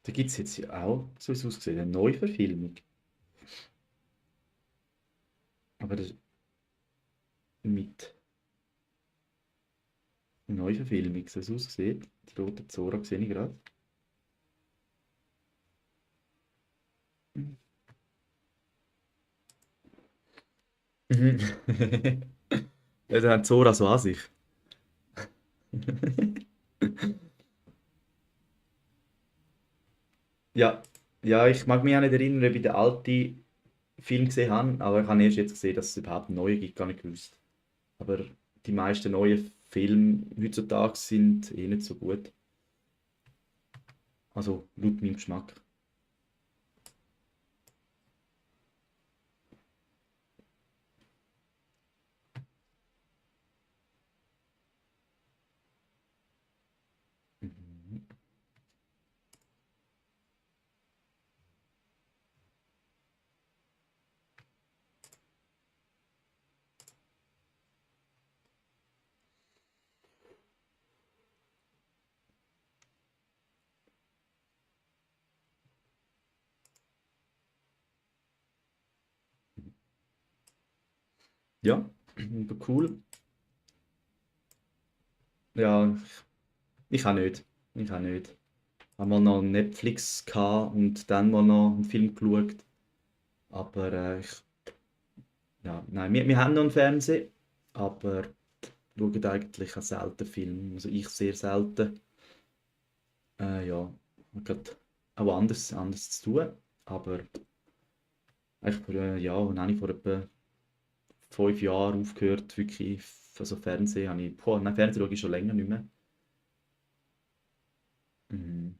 Da gibt es jetzt ja auch, so wie es ausgesehen, eine Neuverfilmung. Aber das mit Neuverfilmung, so wie es aussieht. Die rote Zora sehe ich gerade. Mhm. Ja, der hat Zora so an sich. Ja, ja, ich mag mich auch nicht erinnern, ob ich den alten Film gesehen habe, aber ich habe erst jetzt gesehen, dass es überhaupt einen neuen gibt, gar nicht gewusst. Aber die meisten neuen Filme heutzutage sind eh nicht so gut. Also laut meinem Geschmack. Mhm. Ja, aber cool. Ja, ich auch nicht. Ich auch nicht. Einmal noch Netflix gehabt und dann mal noch einen Film geschaut. Aber ja, nein, wir haben noch einen Fernseher, aber schauen eigentlich auch selten Filme. Also ich sehr selten. Ja, ich habe gerade auch anders zu tun. Aber eigentlich vor, ja, dann habe ich vor etwa 5 Jahren aufgehört, wirklich, also Fernsehen habe ich, boah, nein, Fernsehen schaue ich schon länger nicht mehr. Mhm.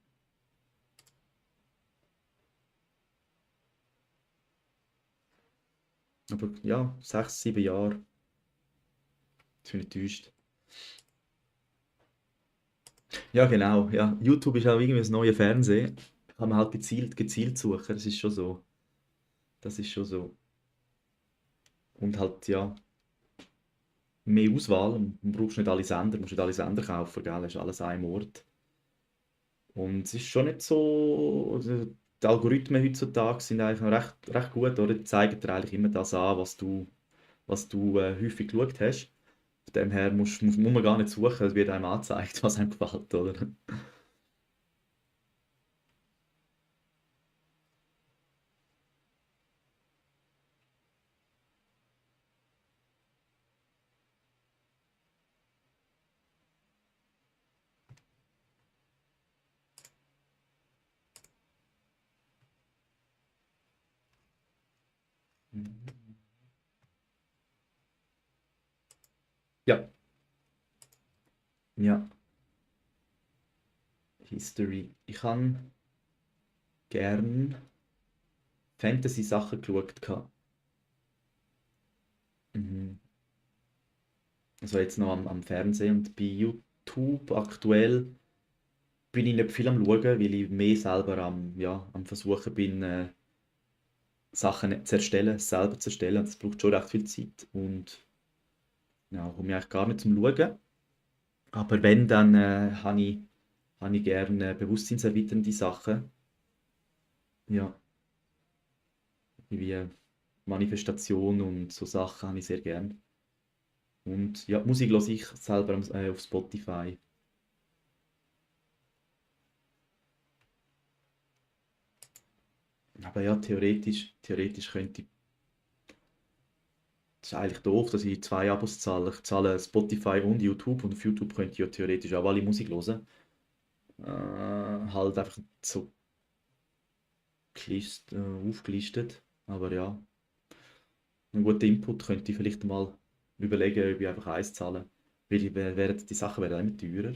Aber ja, 6, 7 Jahre, jetzt bin ich enttäuscht. Ja, genau, ja. YouTube ist auch irgendwie das neue Fernsehen. Kann man halt gezielt suchen, das ist schon so. Das ist schon so. Und halt, ja, mehr Auswahl. Und du brauchst nicht alle Sender, musst nicht alle Sender kaufen, gell? Hast alles an einem Ort. Und es ist schon nicht so. Also die Algorithmen heutzutage sind eigentlich noch recht gut, oder? Die zeigen dir eigentlich immer das an, was du häufig geschaut hast. Von dem her muss man gar nicht suchen, es wird einem angezeigt, was einem gefällt, oder? Ja, ja, History. Ich kann. gern Fantasy-Sachen geschaut. Mhm. Also jetzt noch am Fernsehen und bei YouTube aktuell bin ich nicht viel am Schauen, weil ich mehr selber am Versuchen bin, Sachen zu erstellen, selber zu erstellen. Das braucht schon recht viel Zeit und ja, komme ich eigentlich gar nicht zum Schauen. Aber wenn, dann habe ich gerne bewusstseinserweiternde Sachen. Ja, wie Manifestation und so Sachen habe ich sehr gern. Und ja, Musik höre ich selber auf Spotify. Aber ja, theoretisch könnte ich. Das ist eigentlich doof, dass ich zwei Abos zahle. Ich zahle Spotify und YouTube und auf YouTube könnte ich ja theoretisch auch alle Musik hören. Halt einfach so aufgelistet. Aber ja, ein guter Input könnte ich vielleicht mal überlegen, ob ich einfach eins zahle. Weil die Sachen werden immer teurer.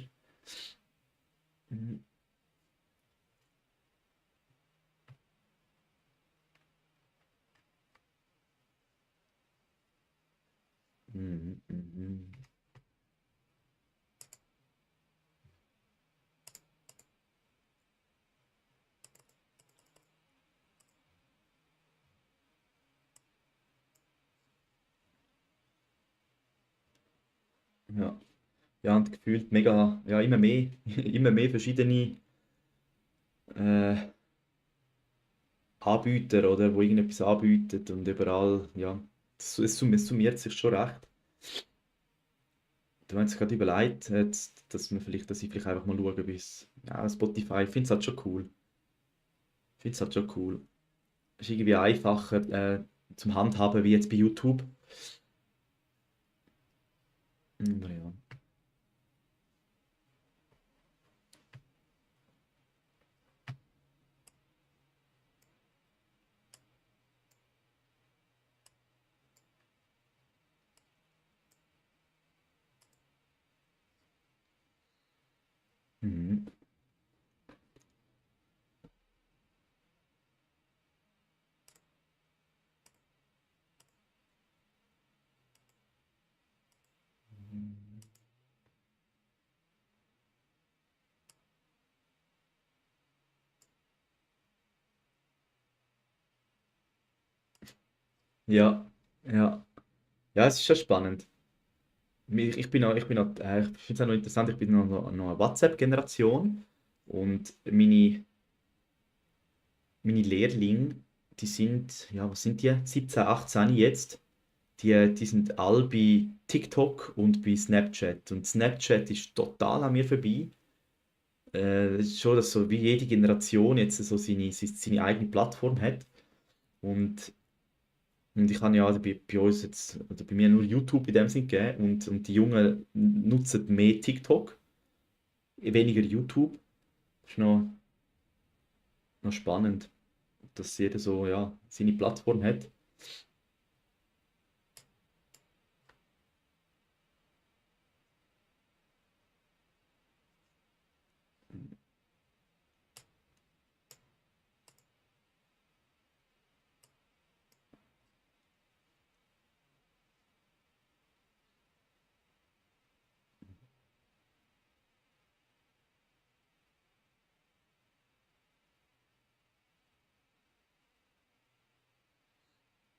Mhm. Mhm, mhm. Ja. Ja, und gefühlt mega, ja, immer mehr, immer mehr verschiedene äh, Anbieter, oder, wo irgendetwas anbieten und überall, ja, es summiert sich schon recht. Du hast jetzt gerade überlegt, dass ich vielleicht einfach mal schaue, bis, ja, Spotify, ich finde es halt schon cool. Ich finde es halt schon cool. Ist irgendwie einfacher zum Handhaben wie jetzt bei YouTube. Aber ja. Mhm. Ja, ja. Ja, es ist schon spannend. Ich finde es auch noch interessant, ich bin noch eine WhatsApp-Generation und meine Lehrlinge, die sind, ja, was sind die? 17, 18 jetzt. Die sind alle bei TikTok und bei Snapchat. Und Snapchat ist total an mir vorbei. Es ist schon, dass so wie jede Generation jetzt so seine eigene Plattform hat. Und, und ich habe ja also bei uns jetzt, oder bei mir nur YouTube in dem Sinn gegeben und die Jungen nutzen mehr TikTok, weniger YouTube. Das ist noch spannend, dass jeder so, ja, seine Plattform hat.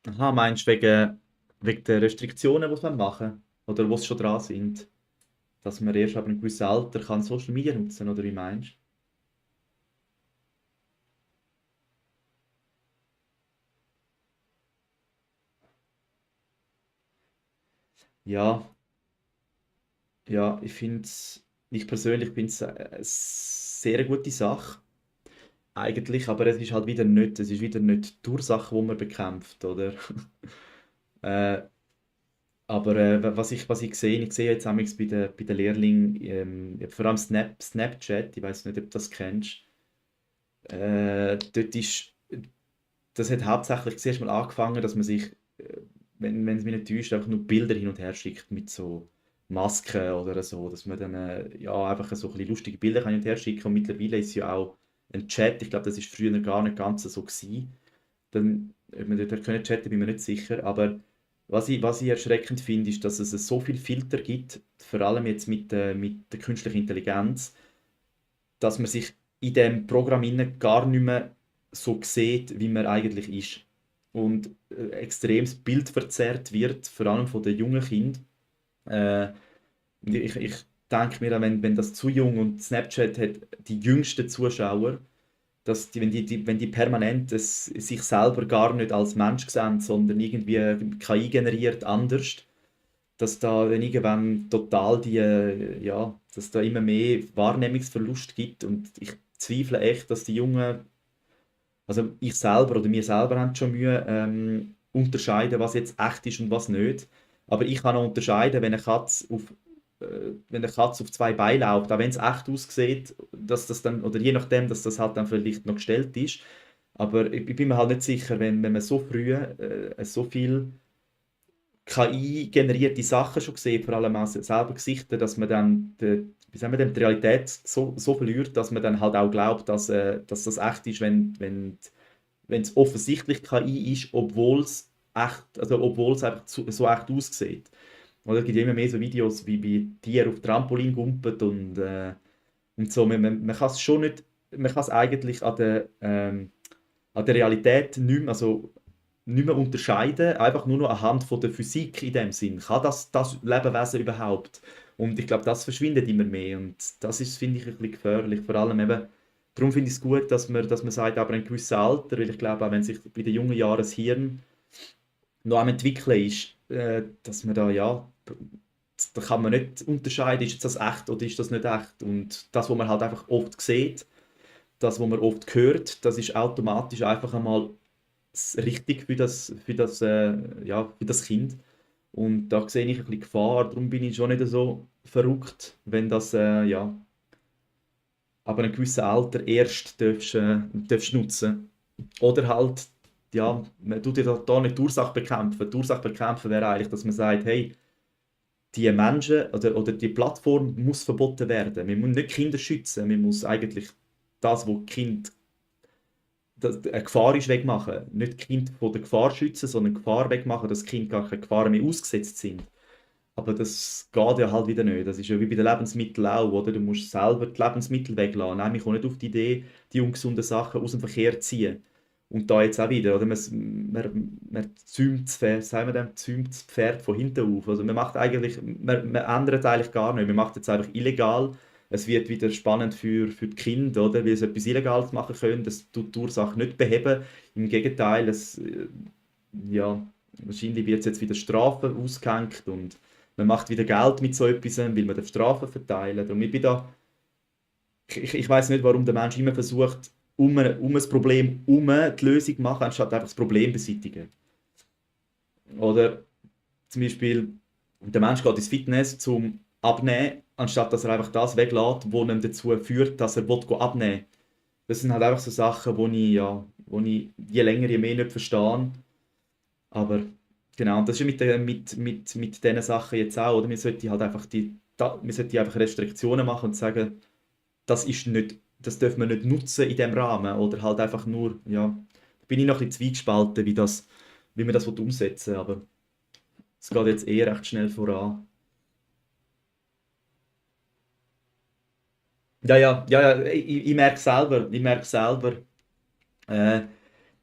Aha, meinst du wegen der Restriktionen, die wir machen? Oder wo sie schon dran sind? Dass man erst ab einem gewissen Alter kann Social Media nutzen, oder wie meinst du? Ja, ja, ich persönlich finde es eine sehr gute Sache, eigentlich, aber es ist wieder nicht die Ursache, die man bekämpft, oder? Äh, aber was ich sehe, ich sehe jetzt amigs bei den Lehrlingen, vor allem Snapchat, ich weiß nicht, ob du das kennst, dort ist, das hat hauptsächlich zuerst mal angefangen, dass man sich, wenn es mich nicht täuscht, einfach nur Bilder hin und her schickt mit so Masken oder so, dass man dann ja, einfach so ein bisschen lustige Bilder hin und her schicken kann. Und mittlerweile ist es ja auch ein Chat. Ich glaube, das ist früher gar nicht ganz so gewesen. Dann, ob wir dort können chatten, bin mir nicht sicher. Aber was ich erschreckend finde, ist, dass es so viele Filter gibt, vor allem jetzt mit der künstlichen Intelligenz, dass man sich in dem Programm innen gar nicht mehr so sieht, wie man eigentlich ist. Und extremes Bild verzerrt wird, vor allem von den jungen Kindern. Äh, ich denke mir, wenn das zu jung und Snapchat hat die jüngsten Zuschauer, dass wenn die permanent sich selber gar nicht als Mensch sehen, sondern irgendwie KI generiert anders, dass da dann irgendwann total ja, dass da immer mehr Wahrnehmungsverlust gibt und ich zweifle echt, dass die Jungen, also ich selber oder wir selber haben schon Mühe, unterscheiden, was jetzt echt ist und was nicht. Aber ich kann auch unterscheiden, wenn eine Katze auf zwei Beinen läuft, auch wenn es echt aussieht, dass das dann, oder je nachdem, dass das halt dann vielleicht noch gestellt ist. Aber ich bin mir halt nicht sicher, wenn man so früh so viel KI-generierte Sachen schon sieht, vor allem auch selber Gesichter, dass man dann wie sagen wir denn, die Realität so verliert, dass man dann halt auch glaubt, dass das echt ist, wenn es offensichtlich KI ist, obwohl es einfach so echt aussieht. Oder es gibt ja immer mehr so Videos, wie Tiere auf Trampolin gumpen und so. Man kann es schon nicht, man kann es eigentlich an der Realität nicht mehr, also nicht mehr unterscheiden, einfach nur noch anhand von der Physik in dem Sinn. Kann das Lebewesen überhaupt? Und ich glaube, das verschwindet immer mehr und das ist, finde ich, ein bisschen gefährlich. Vor allem eben, darum finde ich es gut, dass man sagt, aber ein gewisses Alter, weil ich glaube, auch wenn sich bei den jungen Jahren das Hirn noch am entwickeln ist, dass man da, ja, da kann man nicht unterscheiden, ist das echt oder ist das nicht echt. Und das, was man halt einfach oft sieht, das, was man oft hört, das ist automatisch einfach einmal richtig für das Kind. Und da sehe ich ein bisschen Gefahr, darum bin ich schon nicht so verrückt, wenn das, ja, ab einem gewissen Alter erst darfst nutzen. Oder halt, ja, man tut ja da nicht die Ursache bekämpfen. Die Ursache bekämpfen wäre eigentlich, dass man sagt, hey, die Menschen oder die Plattform muss verboten werden. Wir müssen nicht Kinder schützen, wir müssen eigentlich das, wo Kind eine Gefahr ist, wegmachen. Nicht die Kinder von der Gefahr schützen, sondern die Gefahr wegmachen, dass die Kinder gar keine Gefahr mehr ausgesetzt sind. Aber das geht ja halt wieder nicht. Das ist ja wie bei den Lebensmitteln auch, oder? Du musst selber die Lebensmittel weglassen. Nein, ich komme nicht auf die Idee, die ungesunden Sachen aus dem Verkehr zu ziehen. Und da jetzt auch wieder, oder? Man zäumt sagen wir dem, zäumt das Pferd von hinten auf. Also man ändert eigentlich gar nicht. Man macht jetzt einfach illegal. Es wird wieder spannend für die Kinder, oder? Weil sie etwas Illegales machen können. Das tut die Ursache nicht beheben. Im Gegenteil, ja, wahrscheinlich wird jetzt wieder Strafen ausgehängt und man macht wieder Geld mit so etwas, weil man darf Strafen verteilen. Darum, ich weiß nicht, warum der Mensch immer versucht, um ein Problem die Lösung zu machen, anstatt einfach das Problem zu beseitigen. Oder zum Beispiel, der Mensch geht ins Fitness zum Abnehmen, anstatt dass er einfach das weglässt, was ihm dazu führt, dass er abnehmen will. Das sind halt einfach so Sachen, wo ich je länger, je mehr nicht verstehe. Aber genau, und das ist ja mit diesen Sachen jetzt auch, oder? Wir sollten einfach Restriktionen machen und sagen, das dürfen wir nicht nutzen in dem Rahmen. Oder halt einfach nur, ja, da bin ich noch ein bisschen zwiegespalten, wie man das umsetzen will, aber es geht jetzt eh recht schnell voran. Ja, ja, ja, ja, ich merke selber, äh,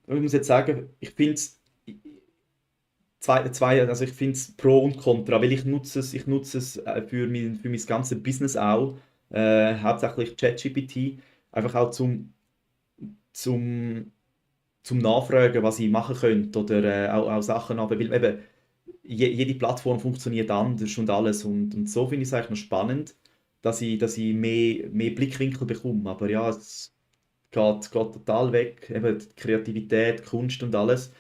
ich muss jetzt sagen, ich finde es also ich finde es Pro und Contra, weil ich nutze es für mein ganzes Business auch, hauptsächlich ChatGPT, einfach auch zum, zum Nachfragen, was ich machen könnte oder auch Sachen aber weil eben jede Plattform funktioniert anders und alles und so finde ich es eigentlich noch spannend, dass ich mehr Blickwinkel bekomme, aber ja, es geht total weg, eben die Kreativität, Kunst und alles.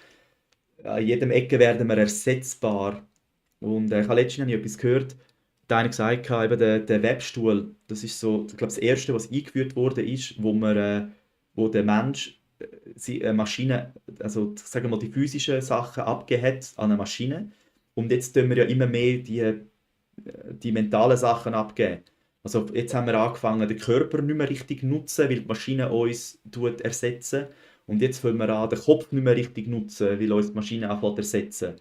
An jedem Ecke werden wir ersetzbar. Und ich habe letztens etwas gehört, da einer gesagt hat, eben der Webstuhl, das ist so, ich glaube, das Erste, was eingeführt wurde, ist, wo der Mensch Maschine, also sagen wir mal, die physischen Sachen abgegeben hat an eine Maschine. Und jetzt tun wir ja immer mehr die mentalen Sachen abgeben. Also jetzt haben wir angefangen, den Körper nicht mehr richtig zu nutzen, weil die Maschine uns ersetzen. Und jetzt fangen wir an, den Kopf nicht mehr richtig zu nutzen, weil uns die Maschine anfängt zu ersetzen.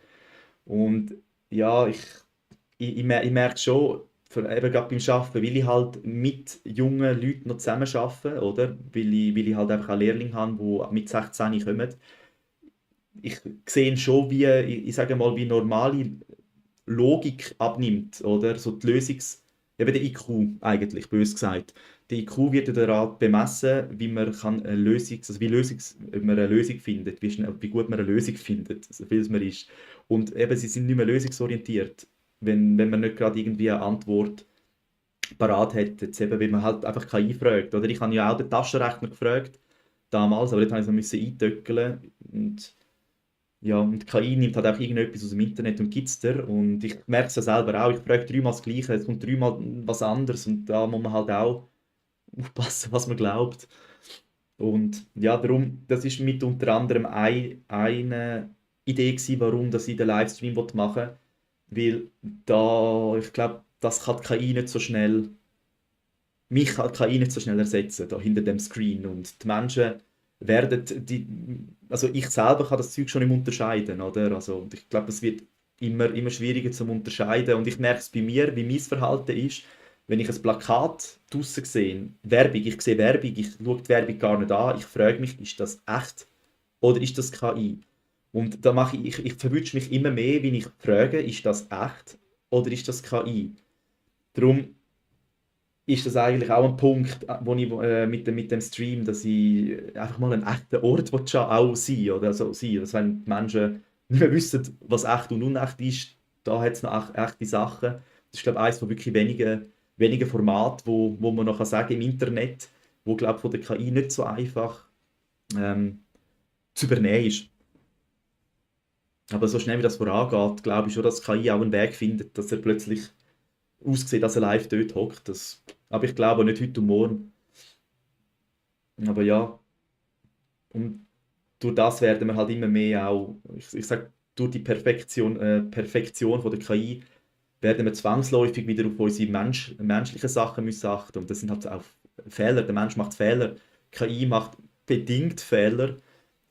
Und ja, ich merke schon, eben gerade beim Arbeiten, weil ich halt mit jungen Leuten noch zusammen arbeite, oder? Weil ich halt einfach einen Lehrling habe, die mit 16 kommen. Ich sehe schon, ich sage mal, wie normale Logik abnimmt, oder? So die eben der IQ eigentlich, bös gesagt. Der IQ wird ja daran bemessen, wie man kann eine Lösung, also wie man eine Lösung findet, wie gut man eine Lösung findet, so viel es man ist. Und eben, sie sind nicht mehr lösungsorientiert, wenn man nicht gerade irgendwie eine Antwort parat hat, jetzt eben, weil man halt einfach KI fragt, oder? Ich habe ja auch den Taschenrechner gefragt, damals, aber dort musste ich es noch eintöckeln und ja, und die KI nimmt halt auch irgendetwas aus dem Internet und gibt es dir. Und ich merke es ja selber auch, ich frage dreimal das Gleiche, es kommt dreimal was anderes und da muss man halt auch aufpassen, was man glaubt. Und ja, darum, das ist mit unter anderem eine Idee gewesen, warum dass ich den Livestream machen will, weil ich glaube, das kann die KI nicht so schnell, mich kann die KI nicht so schnell ersetzen, da hinter dem Screen. Und die Menschen also ich selber kann das Zeug schon nicht unterscheiden, oder? Also und ich glaube, es wird immer schwieriger zu unterscheiden. Und ich merke es bei mir, wie mein Verhalten ist, wenn ich ein Plakat draussen sehe, Werbung, ich sehe Werbung, ich schaue die Werbung gar nicht an, ich frage mich, ist das echt oder ist das KI? Und da ich verwünsche mich immer mehr, wenn ich frage, ist das echt oder ist das KI? Darum ist das eigentlich auch ein Punkt, wo ich mit dem Stream, dass ich einfach mal einen echten Ort will auch sein oder also sein. Dass wenn die Menschen nicht mehr wissen, was echt und unecht ist, da hat es noch echte Sachen. Das ist, glaube ich, eines von wirklich wenigen Formaten, wo man noch sagen kann im Internet, wo, glaube ich, von der KI nicht so einfach ähm, zu übernehmen ist. Aber so schnell wie das vorangeht, glaube ich schon, dass die KI auch einen Weg findet, dass er plötzlich aussieht, dass er live dort hockt. Aber ich glaube nicht heute und morgen. Aber ja, und durch das werden wir halt immer mehr auch, ich sage, durch die Perfektion von der KI werden wir zwangsläufig wieder auf unsere menschlichen Sachen müssen achten. Und das sind halt auch Fehler. Der Mensch macht Fehler. Die KI macht bedingt Fehler.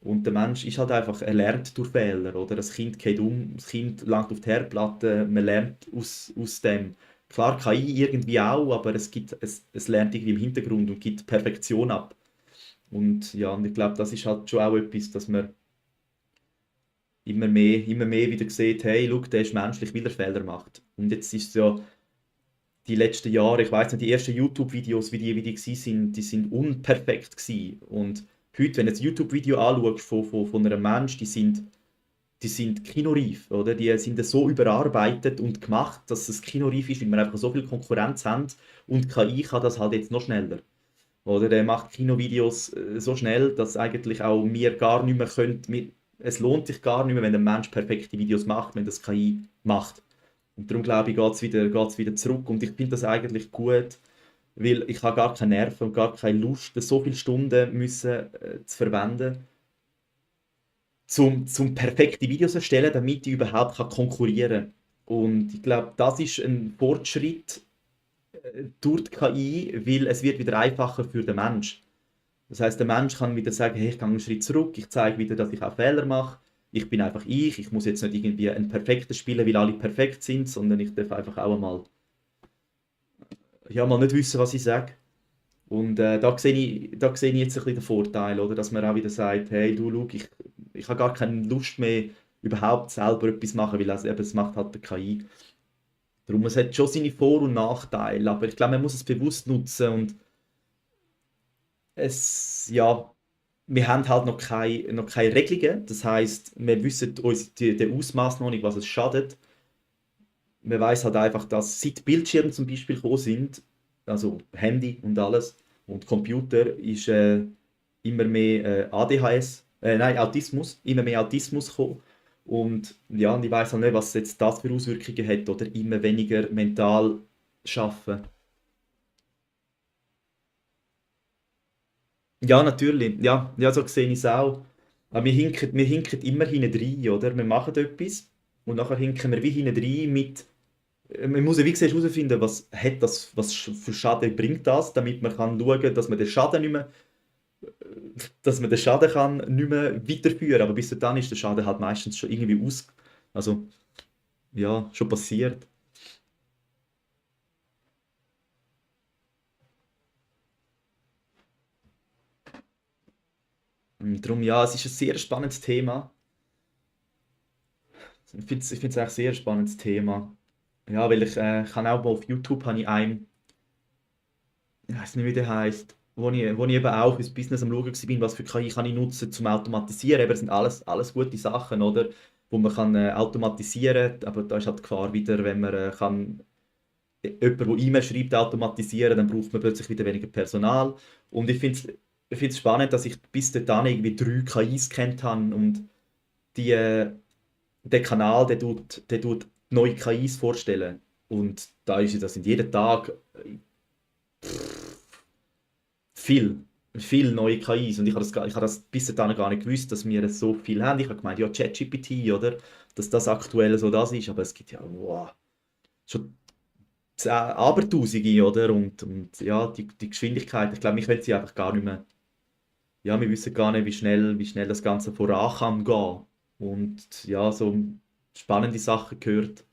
Und der Mensch ist halt einfach, er lernt durch Fehler, oder? Das Kind geht das Kind langt auf die Herdplatte, man lernt aus dem. Klar, KI irgendwie auch, aber es lernt irgendwie im Hintergrund und gibt Perfektion ab. Und ja, und ich glaube, das ist halt schon auch etwas, dass man immer mehr wieder sieht, hey, schau, der ist menschlich, weil er Fehler macht. Und jetzt ist es ja die letzten Jahre, ich weiß nicht, die ersten YouTube-Videos, wie die gewesen sind, die sind unperfekt gewesen. Und heute, wenn du jetzt ein YouTube-Video anschaust von einem Menschen, die sind kinoreif, oder? Die sind so überarbeitet und gemacht, dass es kinoreif ist, weil wir einfach so viel Konkurrenz haben und KI kann das halt jetzt noch schneller. Oder der macht Kinovideos so schnell, dass eigentlich auch wir gar nicht mehr können. Es lohnt sich gar nicht mehr, wenn ein Mensch perfekte Videos macht, wenn das KI macht. Und darum glaube ich, geht's wieder zurück. Und ich finde das eigentlich gut, weil ich habe gar keine Nerven und gar keine Lust, so viele Stunden zu verwenden, zum perfekte Videos erstellen, damit ich überhaupt konkurrieren kann. Und ich glaube, das ist ein Fortschritt durch die KI, weil es wird wieder einfacher für den Mensch. Das heißt, der Mensch kann wieder sagen, hey, ich gehe einen Schritt zurück, ich zeige wieder, dass ich auch Fehler mache. Ich bin einfach ich muss jetzt nicht irgendwie ein perfekter spielen, weil alle perfekt sind, sondern ich darf einfach auch einmal, ja, mal nicht wissen, was ich sage. Und da sehe ich jetzt ein bisschen den Vorteil, oder? Dass man auch wieder sagt, hey, du, schau, ich habe gar keine Lust mehr, überhaupt selber etwas zu machen, weil es macht halt die KI. Darum, es hat schon seine Vor- und Nachteile, aber ich glaube, man muss es bewusst nutzen und ja, wir haben halt noch keine Regelungen. Das heißt, wir wissen den Ausmaß noch nicht, was es schadet. Man weiß halt einfach, dass seit Bildschirmen zum Beispiel gekommen sind, also Handy und alles und Computer, ist immer mehr Autismus, immer mehr Autismus gekommen. Und ja, und ich weiß halt nicht, was jetzt das für Auswirkungen hat oder immer weniger mental schaffen. Ja, natürlich. Ja, ja, so sehe ich es auch. Aber wir hinken immer hinten rein, oder? Wir machen etwas und nachher hinken wir wie hinten rein mit man muss ja wie gesagt herausfinden, was für Schaden bringt das, damit man kann schauen, dass man den Schaden nicht mehr, dass man den Schaden kann nicht mehr weiterführen. Aber bis dahin ist der Schaden halt meistens schon irgendwie also ja, schon passiert. Und darum, ja, es ist ein sehr spannendes Thema. Ich finde es eigentlich ein sehr spannendes Thema. Ja, weil ich kann auch mal auf YouTube habe ich einen, ich weiß nicht, wie der heißt, wo ich eben auch fürs Business am Schauen war, was für KI kann ich nutzen zum Automatisieren. Eben, das sind alles gute Sachen, oder? Wo man kann automatisieren, aber da ist halt die Gefahr wieder, wenn man kann jemand, der E-Mail schreibt, automatisieren, dann braucht man plötzlich wieder weniger Personal. Und ich finde es spannend, dass ich bis dahin irgendwie 3 KIs kennt habe und die, der Kanal, der tut neue KIs vorstellen. Und das sind jeden Tag viel, viel neue KIs. Und ich habe das bis dahin gar nicht gewusst, dass wir so viel haben. Ich habe gemeint, ja, ChatGPT, oder? Dass das aktuell so das ist. Aber es gibt ja, wow, schon Abertausende, oder? Und ja, die Geschwindigkeit, ich glaube, ich will sie einfach gar nicht mehr. Ja, wir wissen gar nicht, wie schnell das Ganze voran kann gehen. Und ja, so spannende Sachen gehört.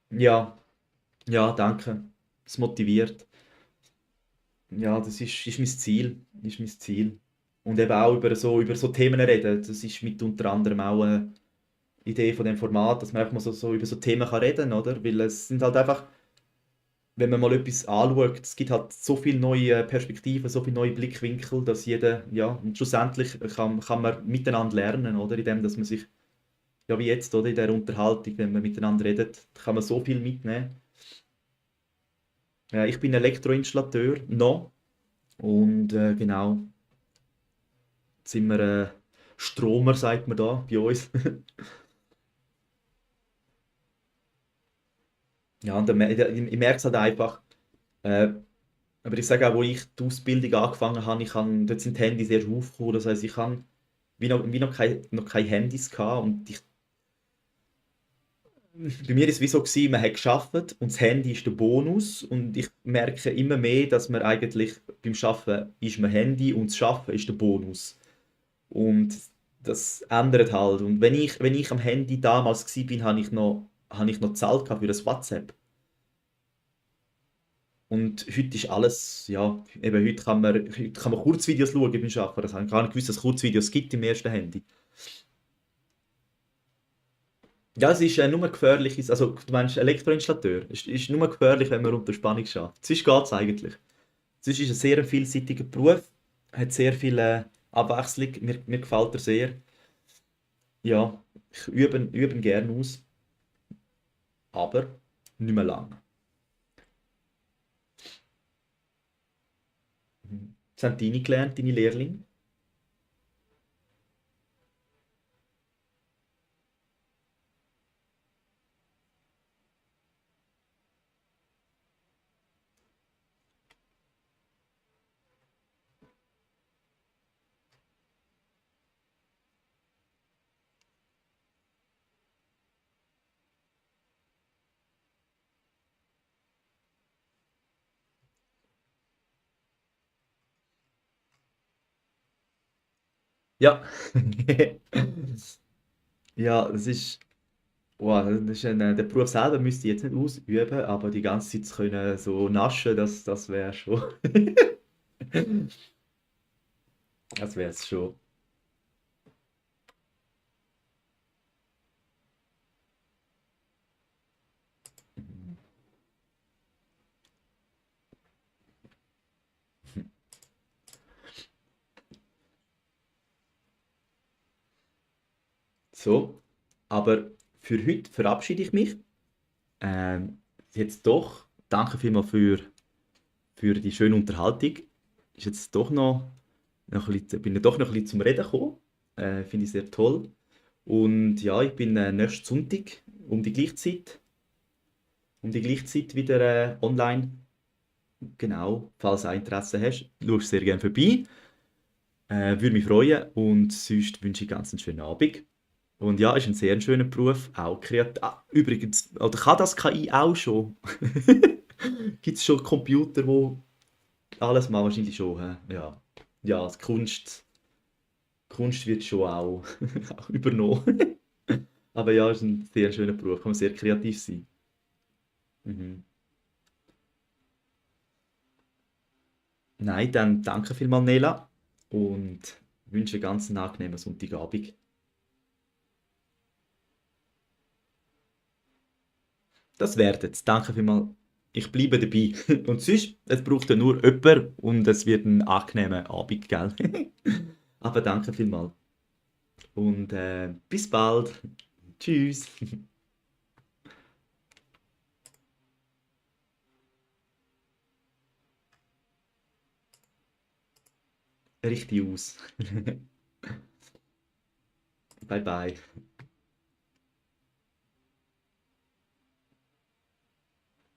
Ja, ja, danke. Es motiviert. Ja, das ist mein Ziel. Ist mein Ziel. Und eben auch über so Themen reden. Das ist mit unter anderem auch eine Idee von dem Format, dass man einfach mal so über so Themen kann reden, oder? Weil es sind halt einfach, wenn man mal etwas anschaut, es gibt halt so viele neue Perspektiven, so viele neue Blickwinkel, dass jeder, ja, und schlussendlich kann man miteinander lernen, oder? Indem, dass man sich, ja, wie jetzt, oder? In der Unterhaltung, wenn man miteinander redet, kann man so viel mitnehmen. Ich bin Elektroinstallateur, noch. Und genau, jetzt sind wir Stromer, sagt man da bei uns. Ja, und ich merke es halt einfach. Äh, aber ich sage auch, wo ich die Ausbildung angefangen habe, dort sind die Handys erst aufgekommen. Das heisst, ich habe wie noch keine Handys gehabt. Und bei mir ist es wie so gewesen, man hat geschafft und das Handy ist der Bonus. Und ich merke immer mehr, dass man eigentlich beim Schaffen ist man Handy und das Schaffen ist der Bonus. Und das ändert halt. Und wenn ich am Handy damals war, habe ich noch gezahlt gehabt für das WhatsApp. Und heute ist alles, ja, eben heute kann man Kurzvideos schauen beim Arbeiten. Das habe ich gar nicht gewusst, dass es Kurzvideos gibt im ersten Handy. Ja, es ist nur gefährlich, also du meinst Elektroinstallateur. Es ist nur gefährlich, wenn man unter Spannung schafft. Sonst geht es eigentlich. Sonst ist es ein sehr vielseitiger Beruf, hat sehr viel Abwechslung, mir gefällt er sehr. Ja, ich übe ihn gerne aus, aber nicht mehr lang. Was haben deine gelernt, deine Lehrlinge? Ja. Ja, wow, der Beruf selber müsste ich jetzt nicht ausüben, aber die ganze Zeit zu können so naschen, das wäre schon, das wäre es schon. So, aber für heute verabschiede ich mich. Jetzt doch, danke vielmals für die schöne Unterhaltung. Ist jetzt doch noch ein bisschen, bin ich doch noch ein bisschen zum Reden gekommen. Finde ich sehr toll. Und ja, ich bin nächsten Sonntag um die gleiche Zeit wieder online. Genau, falls du Interesse hast, schau sehr gerne vorbei. Würde mich freuen und sonst wünsche ich ganz einen schönen Abend. Und ja, ist ein sehr schöner Beruf, auch kreativ. Ah, übrigens, oder kann das KI auch schon? Gibt es schon Computer, wo alles machen? Wahrscheinlich schon, hä? Ja. Ja, die Kunst wird schon auch, auch übernommen. Aber ja, ist ein sehr schöner Beruf, kann man sehr kreativ sein. Mhm. Nein, dann danke vielmals, Nela, und wünsche ganz einen angenehmen Sonntagabend. Das wär's. Danke vielmals. Ich bleibe dabei. Und sonst, es braucht ja nur jemand und es wird ein angenehmer Abend, gell? Aber danke vielmals. Und bis bald. Tschüss. Richtig aus. Bye bye.